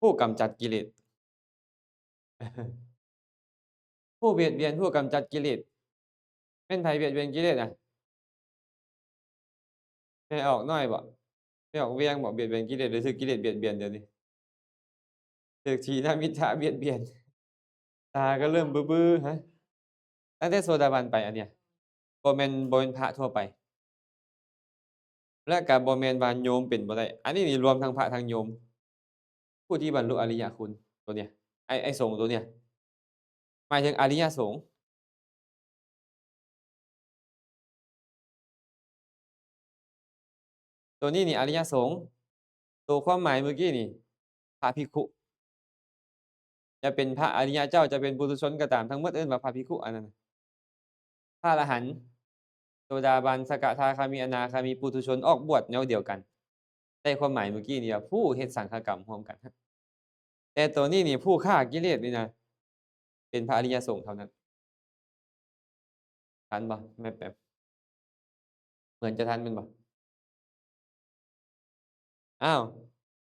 ຜູ້ກຳຈັດກິເລດ. ຜູ້ບຽດບຽນ ຜູ້ກຳຈັດກິເລດ. ແມ່ນໃຜບຽດບຽນກິເລດນະ? ແມ່ອອກນ້ອຍບໍ? ແມ່ອອກວຽງບໍ? ບຽດບຽນກິເລດ ຫຼືຖືກກິເລດບຽດບຽນດຽວນີ້? ຖືກທີນະມິດທະບຽດບຽນ. ຕາກໍເລີ່ມບືໆ ຮະ. ຕັ້ງແຕ່ໂສດາບັນໄປ ອັນເນີ້ຍ ບໍ່ແມ່ນ ບໍ່ແມ່ນພະທົ່ວໄປ ແລະ ກໍບໍ່ແມ່ນວ່າໂຍມເປັນບໍ່ໄດ້. ອັນນີ້ນີ້ລວມທັງພະທັງໂຍມ ຜູ້ທີ່ບັນລຸອະລິຍະຄຸນ ໂຕເນີ້ຍ ໄອ້ ໄອ້ສົງໂຕເນີ້ຍ ໝາຍເຖິງອະລິຍະສົງ. ໂຕນີ້ນີ້ອະລິຍະສົງ. ໂຕຄວາມໝາຍມື້ກີ້ນີ້ ພະພິກຂຸ. ຈະເປັນພະອະລິຍະເຈົ້າ ຈະເປັນປຸຖຸຊົນກໍຕາມ ທັງໝົດເອີ້ນວ່າພະພິກຂຸ ອັນນັ້ນນະ. ພະອະລະຫັນ ໂສດາບັນ ສະກະທາຄາມີ ອະນາຄາມີ ປຸຖຸຊົນ ອອກບວດແນວດຽວກັນ. ໄດ້ຄວາມໝາຍມື້ກີ້ນີ້ວ່າ ຜູ້ເຮັດສັງຄະກຳຮ່ວມກັນ. ແຕ່ໂຕນີ້ນີ້ ຜູ້ຂ້າກິເລດນີ້ນະ ເປັນພະອະລິຍະສົງເທົ່ານັ້ນ. ທັນບໍ່? ແມ່ນແປມ ເໝືອນຈະທັນແມ່ນບໍ່? ອ້າວ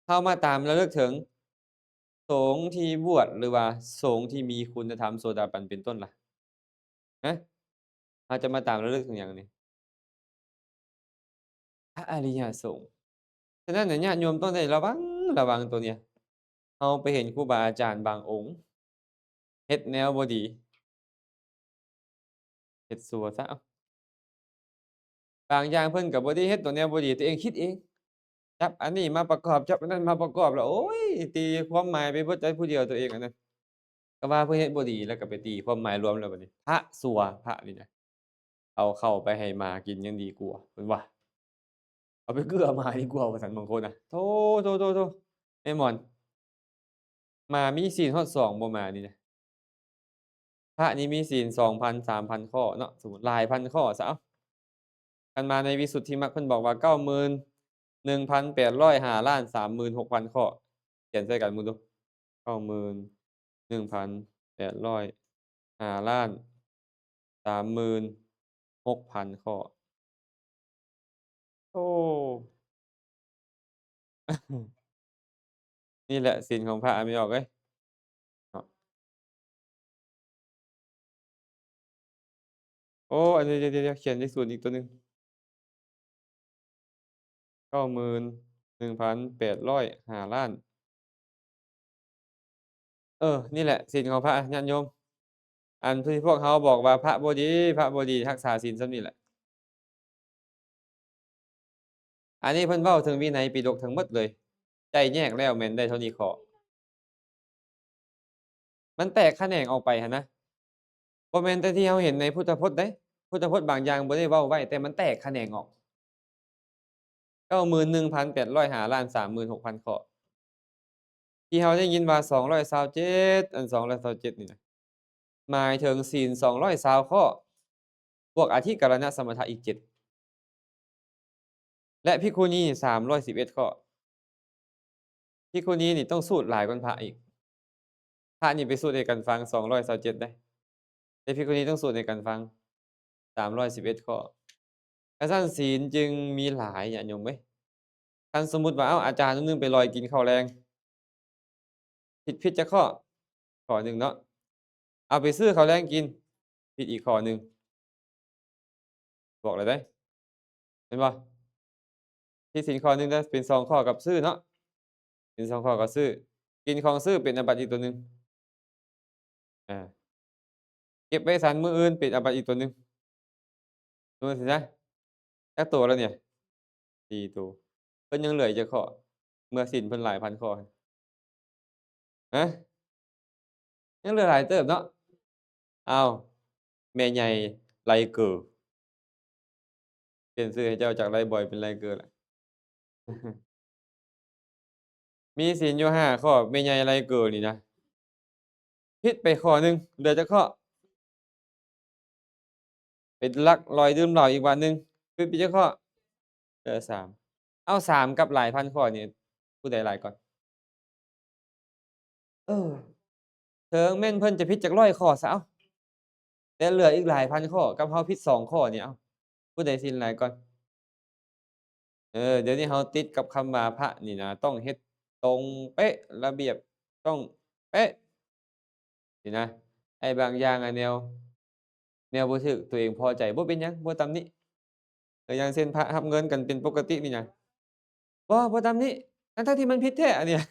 ເຮົາມາຕາມລະລຶກເຖິງສົງທີ່ບວດ ຫຼືວ່າສົງທີ່ມີຄຸນນະທຳໂສດາບັນເປັນຕົ້ນລະ. ຮະ? ເຮົາຈະມາຕາມລະລຶກເຖິງຫຍັງນີ້? ພະອະລິຍະສົງ. ສະນັ້ນນະ ຍາດໂຍມຕ້ອງໄດ້ລະວັງ ລະວັງໂຕເນີ້ຍ. ເຮົາໄປເຫັນຄູບາອາຈານບາງອົງ ເຮັດແນວບໍ່ດີ ເຮັດຊົ່ວຊະ. ບາງຢ່າງເພິ່ນກໍບໍ່ໄດ້ເຮັດຕົວແນວບໍ່ດີ ຕົວເອງຄິດເອງ ຈັບອັນນີ້ມາປະກອບ ຈັບອັນນັ້ນມາປະກອບ ແລ້ວ ໂອ້ຍ ຕີຄວາມໝາຍໄປເບິດໃນຜູ້ດຽວຕົວເອງ ອັນນັ້ນກໍວ່າເພິ່ນເຮັດບໍ່ດີ ແລ້ວກໍໄປຕີຄວາມໝາຍລວມ ແລ້ວບັດນີ້ພະຊົ່ວ ພະນີ້ນະ ເອົາເຂົ້າໄປໃຫ້ໝາກິນຍັງດີກວ່າ ເພິ່ນວ່າ ເອົາໄປເກືອໝາດີກວ່າ ວ່າຊັ້ນບາງຄົນນະ. ໂທ້ ໂທ້ ໂທ້ ໂທ້ ແມ່ໝອນ ໝາມີສິນຮອດສອງບໍ່ ໝານີ້ນະ. ພະນີ້ມີສິນສອງພັນ ສາມພັນຂໍ້ເນາະ ສົມມຸດຫຼາຍພັນຂໍ້ຊະ. ເອົາ ຄັນມາໃນວິສຸດທິມັກ ເພິ່ນບອກວ່າ ເກົ້າໝື່ນໜຶ່ງພັນແປດຮ້ອຍຫ້າລ້ານສາມໝື່ນຫົກພັນຂໍ້. ຂຽນໃສ່ກັນເບິ່ງດູ ເກົ້າໝື່ນໜຶ່ງພັນແປດຮ້ອຍຫ້າລ້ານສາມໝື່ນຫົກພັນຂໍ້. ໂອ້ ນີ້ແຫຼະສິນຂອງພະ ແມ່ອອກເອີຍເນາະ. ໂອ້ ອັນນີ້ ດຽວໆ ຂຽນເລກສູນອີກຕົວໜຶ່ງ ເກົ້າໝື່ນໜຶ່ງພັນແປດຮ້ອຍຫ້າລ້ານ. ເອີ ນີ້ແຫຼະສິນຂອງພະ ຍາດໂຍມ ອັນທີ່ພວກເຮົາບອກວ່າພະບໍ່ດີ ພະບໍ່ດີ ຮັກສາສິນສ່ຳນີ້ແຫຼະ. ອັນນີ້ເພິ່ນເວົ້າເຖິງວິໄນປິດົກທັງໝົດເລີຍ ໄດ້ແຍກແລ້ວແມ່ນໄດ້ເທົ່ານີ້ຂໍ້ ມັນແຕກຂະແໜງອອກໄປຫັ້ນນະ. ບໍ່ແມ່ນແຕ່ທີ່ເຮົາເຫັນໃນພຸດທະພົດເດ້ ພຸດທະພົດບາງຢ່າງບໍ່ໄດ້ເວົ້າໄວ້ ແຕ່ມັນແຕກຂະແໜງອອກ. ເກົ້າໝື່ນໜຶ່ງພັນແປດຮ້ອຍຫ້າລ້ານສາມໝື່ນຫົກພັນຂໍ້ ທີ່ເຮົາໄດ້ຍິນວ່າສອງຮ້ອຍຊາວເຈັດ ອັນສອງຮ້ອຍຊາວເຈັດນີ້ນະ ໝາຍເຖິງສິນສອງຮ້ອຍຊາວຂໍ້ ບວກອະທິກະລະນະສະມະຖະອີກເຈັດ ແລະ ພິກຂຸນີສາມຮ້ອຍສິບເອັດຂໍ້. ພິກຂຸນີນີ້ຕ້ອງສູດຫຼາຍກວ່າພະອີກ. ພະນີ້ໄປສູດໃຫ້ກັນຟັງສອງຮ້ອຍຊາວເຈັດໄດ໋ ແຕ່ພິກຂຸນີຕ້ອງສູດໃຫ້ກັນຟັງສາມຮ້ອຍສິບເອັດຂໍ້. ຄັນຊັ້ນສິນຈຶ່ງມີຫຼາຍ ຍາດໂຍມເອີຍ. ຄັນສົມມຸດວ່າ ເອົ້າ ອາຈານໜຶ່ງໄປລອຍກິນເຂົ້າແລງ ຜິດ ຜິດຈັກຂໍ້? ຂໍ້ໜຶ່ງເນາະ. ເອົາໄປຊື້ເຂົ້າແລງກິນ ຜິດອີກຂໍ້ໜຶ່ງ. ບອກແລ້ວເດ້ ເຫັນບໍ່? ຜິດສິນຂໍ້ໜຶ່ງເດ້ ເປັນສອງຂໍ້ກັບຊື້ເນາະ ເປັນສອງຂໍ້ກັບຊື້. ກິນຂອງຊື້ເປັນອາບັດອີກຕົວໜຶ່ງ. ອ່າ ເກັບໄວ້ສັນມື້ອື່ນເປັນອາບັດອີກຕົວໜຶ່ງ. ເບິ່ງຊີ້ນະ ຈັກໂຕແລ້ວນີ້? ສີ່ໂຕ. ເພິ່ນຍັງເຫຼືອອີກຈັກຂໍ້? ເມື່ອສິນເພິ່ນຫຼາຍພັນຂໍ້ ຮະ? ຍັງເຫຼືອຫຼາຍເຕີບເນາະ. ອ້າວ ແມ່ໃຫຍ່ໄລເກີ ປ່ຽນຊື່ໃຫ້ເຈົ້າຈາກໄລບອຍເປັນໄລເກີລະ. ມີສິນຢູ່ຫ້າຂໍ້ ແມ່ໃຫຍ່ໄລເກີນີ້ນະ ຜິດໄປຂໍ້ໜຶ່ງ ເຫຼືອຈັກຂໍ້? ໄປລັກລອຍດື່ມເຫຼົ້າອີກບາດໜຶ່ງ ຜິດໄປຈັກຂໍ້? ເຫຼືອສາມ. ເອົາ ສາມກັບຫຼາຍພັນຂໍ້ນີ້ ຜູ້ໃດຫຼາຍກ່ອນ? ເອີ ເຖິງແມ່ນເພິ່ນຈະຜິດຈັກຮ້ອຍຂໍ້ຊະ ເອົາ ແຕ່ເຫຼືອອີກຫຼາຍພັນຂໍ້ ກັບເຮົາຜິດສອງຂໍ້ນີ້ ເອົາ ຜູ້ໃດສິນຫຼາຍກ່ອນ? ເອີ ດຽວນີ້ເຮົາຕິດກັບຄຳວ່າພະນີ້ນະ ຕ້ອງເຮັດຕົງເປະ ລະບຽບ ຕ້ອງເປະ ຊີ້ນະ. ໄອ້ບາງຢ່າງອະແນວ ແນວບໍ່ຖືກ ຕົວເອງພໍໃຈ ບໍ່ເປັນຫຍັງ ບໍ່ຕຳໜິ. ເອີ ຢ່າງເຊັ່ນ ພະຮັບເງິນກັນເປັນປົກກະຕິນີ້ນະ ບໍ່ ບໍ່ຕຳໜິ ທັງໆທີ່ມັນຜິດແທ້ ອັນເນີ້ຍ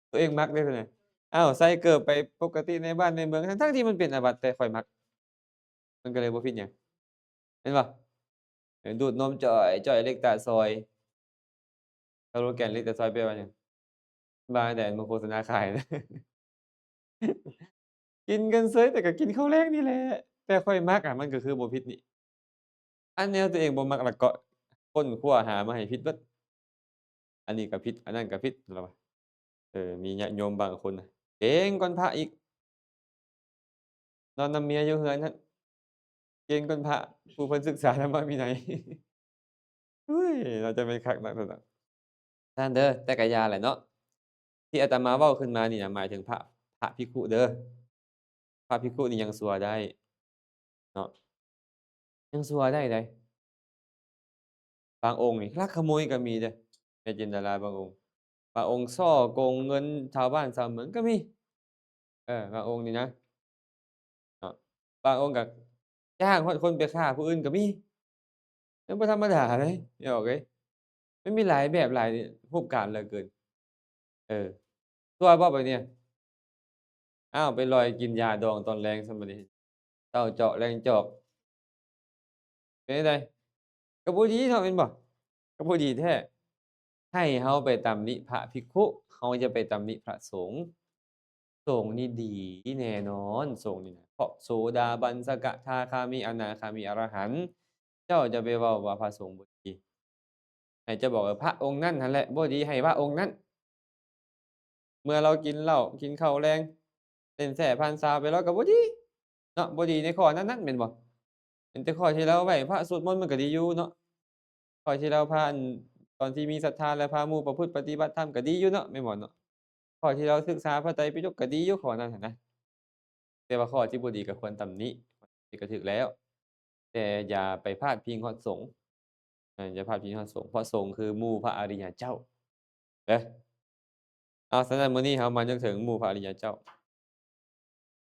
ຕົວເອງມັກເດ້ ເພິ່ນນະ. ອ້າວ ໃສ່ເກີບໄປປົກກະຕິໃນບ້ານໃນເມືອງ ທັງໆທີ່ມັນເປັນອາບັດ ແຕ່ຂ້ອຍມັກ ມັນກໍເລີຍບໍ່ຜິດຫຍັງ ແມ່ນບໍ່? ເອີ ດູດນົມຈ່ອຍໆ ເລັກຕາຊອຍ ສະໂລແກນເລັກຕາຊອຍແປວ່າຫຍັງ? ວ່າແຕ່ມາໂຄສະນາຂາຍ ກິນກັນເສີຍ ແຕ່ກໍກິນເຂົ້າແລງນີ້ແຫຼະ ແຕ່ຂ້ອຍມັກອະ ມັນກໍຄືບໍ່ຜິດນີ້. ອັນແນວຕົວເອງບໍ່ມັກລະເກາະຄົ້ນຄວ້າຫາມາໃຫ້ຜິດເບິດ ອັນນີ້ກໍຜິດ ອັນນັ້ນກໍຜິດ ລະວ່າ. ເອີ ມີຍາດໂຍມບາງຄົນນະ ເກັ່ງກ່ອນພະອີກ ນອນນຳເມຍຢູ່ເຮືອນຫັ້ນ ເກັ່ງກ່ອນພະ ຜູ້ເພິ່ນສຶກສາທຳມະວິໄນ. ເຮີ້ຍ ເນາະ ຈະແມ່ນຄັກນັກ ຊັ້ນເດີ. ແຕ່ກະຢ່າແຫຼະເນາະ ທີ່ອາດຕະມາເວົ້າຂຶ້ນມານີ້ນະ ໝາຍເຖິງພະ ພະພິກຂຸເດີ. ພະພິກຂຸນີ້ຍັງຊົ່ວໄດ້ເນາະ ຍັງຊົ່ວໄດ້ໃດ. ບາງອົງນີ້ລັກຂະໂມຍກໍມີເດີ ແມ່ຈິນດາລາ. ບາງອົງ ບາງອົງສໍ້ໂກງເງິນຊາວບ້ານຊາວເມືອງກໍມີ. ເອີ ບາງອົງນີ້ນະ ເນາະ ບາງອົງກໍຈ້າງຮອດຄົນໄປຂ້າຜູ້ອື່ນກໍມີ. ມັນບໍ່ທຳມະດາເດ້ ອອກເອີຍ ມັນມີຫຼາຍແບບຫຼາຍຮູບການເຫຼືອເກີນ. ເອີ ຕົວະບໍ່ບາດນີ້? ອ້າວ ໄປລອຍກິນຢາດອງຕອນແລງຊັ້ນບາດນີ້ ເຊົ້າເຈາະແລງຈອກ ເປັນຈັ່ງໃດ? ກໍບໍ່ດີເນາະ ແມ່ນບໍ່? ກໍບໍ່ດີແທ້. ໃຫ້ເຮົາໄປຕຳໜິພະພິກຂຸ ເຮົາຢ່າໄປຕຳໜິພະສົງ. ສົງນີ້ດີແນ່ນອນ ສົງນີ້ນະ ເພາະໂສດາບັນ ສະກະທາຄາມີ ອະນາຄາມີ ອະລະຫັນ ເຈົ້າຈະໄປເວົ້າວ່າພະສົງບໍ່ດີ. ໃຫ້ເຈົ້າບອກວ່າພະອົງນັ້ນຫັ້ນແຫຼະບໍ່ດີ ໃຫ້ວ່າອົງນັ້ນ. ເມື່ອລາວກິນເຫຼົ້າ ກິນເຂົ້າແລງ ເຕັ້ນແຊພັນຊາວໄປ ລາວກໍບໍ່ດີເນາະ ບໍ່ດີໃນຂໍ້ນັ້ນໆ ແມ່ນບໍ່? ເປັນແຕ່ຂໍ້ທີ່ລາວໄຫວ້ພະສວດມົນມັນກໍດີຢູ່ເນາະ ຂໍ້ທີ່ລາວພາ ອັນ ຕອນທີ່ມີສັດທາແລ້ວພາໝູ່ປະພຶດປະຕິບັດທຳກໍດີຢູ່ເນາະ ແມ່ນບໍ່ເນາະ? ຂໍ້ທີ່ລາວສຶກສາພະໄຕປິດົກກໍດີຢູ່ ຂໍ້ນັ້ນຫັ້ນນະ. ແຕ່ວ່າຂໍ້ທີ່ບໍ່ດີກໍຄວນຕຳໜິ ມັນກໍຖືກແລ້ວ ແຕ່ຢ່າໄປພາດພິງຮອດສົງ. ເອີ ຢ່າພາດພິງຮອດສົງ ເພາະສົງຄືໝູ່ພະອະລິຍະເຈົ້າເດີ. ເອົາ ສະນັ້ນ ມື້ນີ້ເຮົາມານຶກເຖິງໝູ່ພະອະລິຍະເຈົ້າ.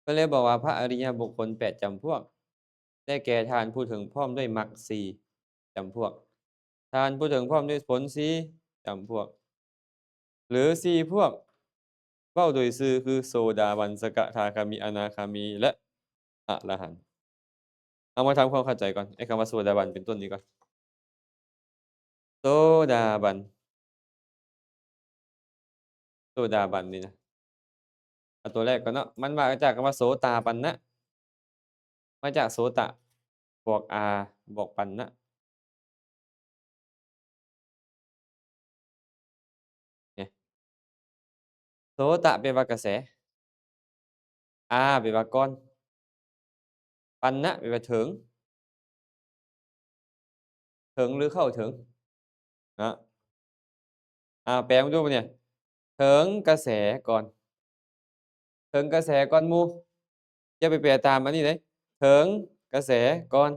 ເພິ່ນເລີຍບອກວ່າ ພະອະລິຍະບຸກຄົນແປດຈຳພວກ ໄດ້ແກ່ ທ່ານຜູ້ເຖິງພ້ອມດ້ວຍມັກສີ່ຈຳພວກ, ທ່ານຜູ້ເຖິງພ້ອມດ້ວຍຜົນສີ່ຈຳພວກ ຫຼື ສີ່ພວກ ເວົ້າໂດຍຊື່ຄື ໂສດາບັນ, ສະກະທາຄາມີ, ອະນາຄາມີ ແລະ ອະລະຫັນ. ເຮົາມາທຳຄວາມເຂົ້າໃຈກ່ອນ ໄອ້ຄຳວ່າໂສດາບັນເປັນຕົ້ນນີ້ກ່ອນ. ໂສດາບັນ ໂສດາບັນນີ້ນະ ເອົາຕົວແລກກ່ອນເນາະ ມັນມາຈາກຄຳວ່າໂສຕາປັນນະ ມາຈາກໂສຕະ ບວກອາ ບວກປັນນະ ນີ້ ໂສຕະແປວ່າກະແສ, ອາແປວ່າກ່ອນ, ປັນນະແປວ່າເຖິງ, ເຖິງ ຫຼື ເຂົ້າເຖິງເນາະ. ອາ ແປເບິ່ງດູບາດນີ້ ເຖິງກະແສກ່ອນ, ເຖິງກະແສກ່ອນໝູ່. ຢ່າໄປແປຕາມອັນນີ້ເດ້ ເຖິງກະແສກ່ອນ.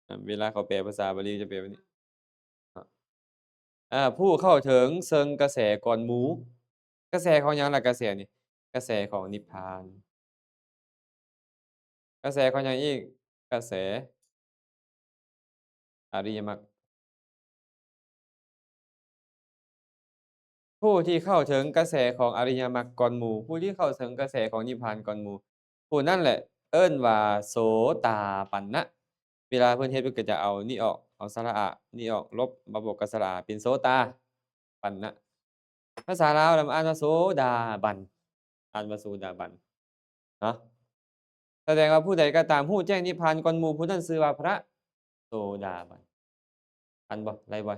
ອາ ເວລາເຂົາແປພາສາບາລີຈະແປແບບນີ້. ອາ ຜູ້ເຂົ້າເຖິງເຊິ່ງກະແສກ່ອນໝູ່. ກະແສຂອງຫຍັງລະ? ກະແສນີ້ ກະແສຂອງນິບພານ. ກະແສຂອງຫຍັງອີກ? ກະແສອະລິຍະມັກ. ຜູ້ທີ່ເຂົ້າເຖິງກະແສຂອງອະລິຍະມັກກ່ອນໝູ່, ຜູ້ທີ່ເຂົ້າເຖິງກະແສຂອງນິບພານກ່ອນໝູ່, ຜູ້ນັ້ນແຫຼະເອີ້ນວ່າໂສຕາປັນນະ. ເວລາເພິ່ນເຮັດ ເພິ່ນກໍຈະເອົານີ້ອອກ ເອົາສະຫຼະອະນີ້ອອກ ລົບ ມາບວກກັບສະຫຼະອາ ເປັນໂສຕາປັນນະ. ພາສາລາວລະ ມັນອ່ານວ່າໂສດາບັນ ອ່ານວ່າໂສດາບັນເນາະ. ສະແດງວ່າຜູ້ໃດກໍຕາມຮູ້ແຈ້ງນິບພານກ່ອນໝູ່ ຜູ້ນັ້ນຊື່ວ່າພະໂສດາບັນ. ທັນບໍ່? ໄລ່ບໍ່?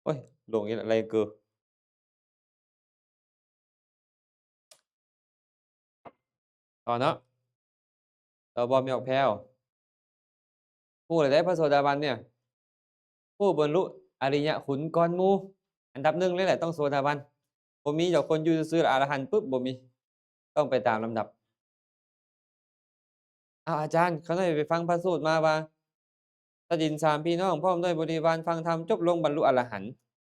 ໂອ້ຍ ຫຼົງອີກແລ້ວ ໄລ່ເກີ. ຕໍ່ເນາະ ຕໍ່ບໍ່ ແມ່ອອກແພ້ວ. ຮູ້ແລ້ວເດ້ ພະໂສດາບັນເນຍ ຜູ້ບັນລຸອະລິຍະຄຸນກ່ອນໝູ່. ອັນດັບໜຶ່ງເລີຍແຫຼະ ຕ້ອງໂສດາບັນ. ບໍ່ມີດອກຄົນຢູ່ຊື່ໆ ລະອະລະຫັນປຶບ ບໍ່ມີ. ຕ້ອງໄປຕາມລຳດັບ. ອ້າວ ອາຈານ ຂ້ານ້ອຍໄປຟັງພະສູດມາວ່າ ຊາດອິນສາມພີ່ນ້ອງ ພ້ອມດ້ວຍບໍລິວານ ຟັງທຳຈົບລົງບັນລຸອະລະຫັນ.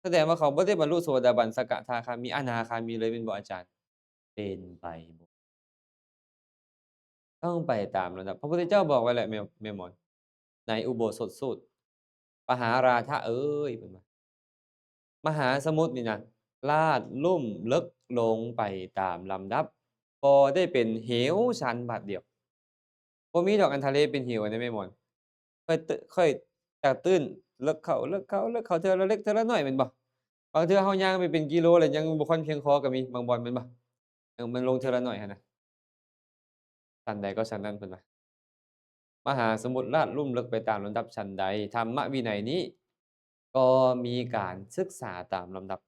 ສະແດງວ່າເຂົາບໍ່ໄດ້ບັນລຸໂສດາບັນ ສະກະທາຄາມີ ອະນາຄາມີເລີຍແມ່ນບໍ່ອາຈານ? ເປັນໄປບໍ່ ຕ້ອງໄປຕາມລຳດັບ. ພະພຸດທະເຈົ້າບອກໄວ້ແລ້ວ ແມ່ ແມ່ໝອນ ໃນອຸໂບສົດສູດ ປະຫາລາທະເອີຍ ເພິ່ນວ່າ ມະຫາສະໝຸດນີ້ນະ ລາດລຸ່ມເລິກລົງໄປຕາມລຳດັບ ບໍ່ໄດ້ເປັນເຫວຊັນບາດດຽວ. ບໍ່ມີດອກ ອັນທະເລເປັນເຫວນະແມ່ໝອນ. ຄ່ອຍ ຄ່ອຍຈະຕື້ນເລິກເຂົ້າ ເລິກເຂົ້າ ເລິກເຂົ້າ ເທື່ອລະເລັກເທື່ອລະໜ້ອຍແມ່ນບໍ່? ບາງເທື່ອເຮົາຍ່າງໄປເປັນກິໂລແລ້ວຍັງບໍ່ຄ່ອຍພຽງພໍກໍມີ ບາງບ່ອນແມ່ນບໍ່? ເອີ ມັນລົງເທື່ອລະໜ້ອຍຫັ້ນນະ. ຊັ້ນໃດກໍຊັ້ນນັ້ນ ເພິ່ນວ່າ ມະຫາສະໝຸດລາດລຸ່ມເລິກໄປຕາມລຳດັບ ຊັ້ນໃດ ທຳມະວິໄນນີ້ກໍມີການສຶກສາຕາມລຳດັບ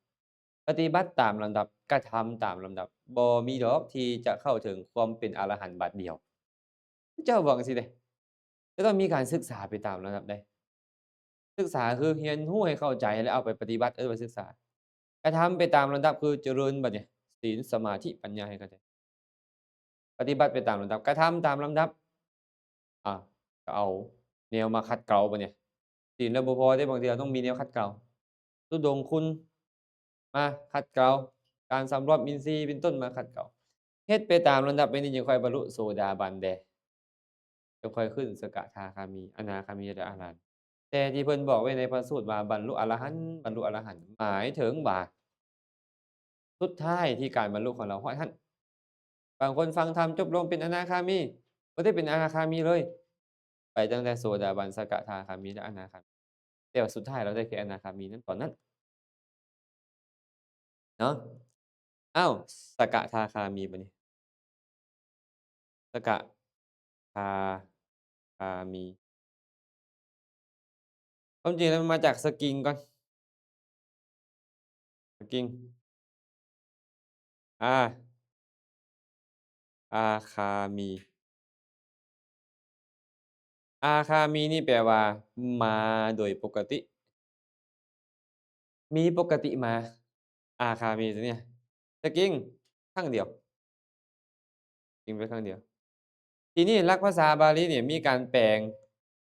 ປະຕິບັດຕາມລຳດັບ ກະທຳຕາມລຳດັບ ບໍ່ມີດອກທີ່ຈະເຂົ້າເຖິງຄວາມເປັນອະລະຫັນບາດດຽວ. ເຈົ້າບອກຈັ່ງຊີ້ເດ້ ຈະຕ້ອງມີການສຶກສາໄປຕາມລຳດັບໃດ໋. ສຶກສາຄືຮຽນຮູ້ໃຫ້ເຂົ້າໃຈ ແລ້ວເອົາໄປປະຕິບັດ ເອີ້ນວ່າສຶກສາ. ກະທຳໄປຕາມລຳດັບ ຄືຈະເລີນບັດນີ້ ສີນ ສະມາທິ ປັນຍາໃຫ້ເຂົ້າໃຈ. ປະຕິບັດໄປຕາມລຳດັບ ກະທຳຕາມລຳດັບ. ອາ ກໍເອົາແນວມາຂັດເກົາບັດນີ້. ສີນລະບໍ່ພໍເດ້ ບາງເທື່ອຕ້ອງມີແນວຂັດເກົາ. ທຸດົງຄຸນມາຂັດເກົາ ການສຳລວມອິນຊີເປັນຕົ້ນມາຂັດເກົາ ເຮັດໄປຕາມລຳດັບແບບນີ້ ຈຶ່ງຄ່ອຍບັນລຸໂສດາບັນແດ່ ຈຶ່ງຄ່ອຍຂຶ້ນສະກະທາຄາມີ ອະນາຄາມີ ແລະ ອະລະຫັນ. ແຕ່ທີ່ເພິ່ນບອກໄວ້ໃນພະສູດວ່າບັນລຸອະລະຫັນ ບັນລຸອະລະຫັນ ໝາຍເຖິງວ່າ ສຸດທ້າຍທີ່ການບັນລຸຂອງລາວຮອດຫັ້ນ. ບາງຄົນຟັງທຳຈົບລົງເປັນອະນາຄາມີ ບໍ່ໄດ້ເປັນອະນາຄາມີເລີຍ ໄປຕັ້ງແຕ່ໂສດາບັນ ສະກະທາຄາມີ ແລະ ອະນາຄາມີ ແຕ່ວ່າສຸດທ້າຍລາວໄດ້ແຄ່ອະນາຄາມີນັ້ນຕອນນັ້ນເນາະ. ອ້າວ ສະກະທາຄາມີບັດນີ້ ສະກະທາຄາມີ ຄວາມຈິງແລ້ວມັນມາຈາກສະກິງກ່ອນ ສະກິງ ອາ ອາຄາມີ ອາຄາມີນີ້ແປວ່າມາໂດຍປົກກະຕິ ມີປົກກະຕິມາ ອາຄາມີຕົວນີ້ ສະກິງຄັ້ງດຽວ ສະກິງໄປຄັ້ງດຽວ. ທີນີ້ຫຼັກພາສາບາລີນີ້ມີການແປງ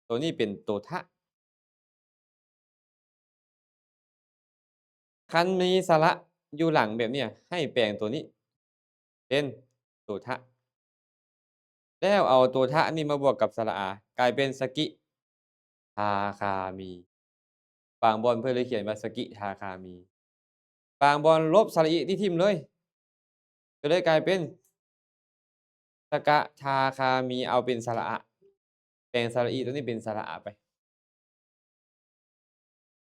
ຕົວນີ້ເປັນໂຕທະ ຄັນມີສະລະຢູ່ຫຼັງແບບນີ້ ໃຫ້ແປງຕົວນີ້ເປັນໂຕທະ ແລ້ວເອົາໂຕທະນີ້ມາບວກກັບສະລະອາ ກາຍເປັນສະກິທາຄາມີ. ບາງບ່ອນເພິ່ນເລີຍຂຽນວ່າສະກິທາຄາມີ ບາງບ່ອນລົບສະລະອິນີ້ຖິ້ມເລີຍ ກໍເລີຍກາຍເປັນສະກະທາຄາມີ ເອົາເປັນສະລະອະ ແປງສະລະອິຕົວນີ້ເປັນສະລະອະໄປ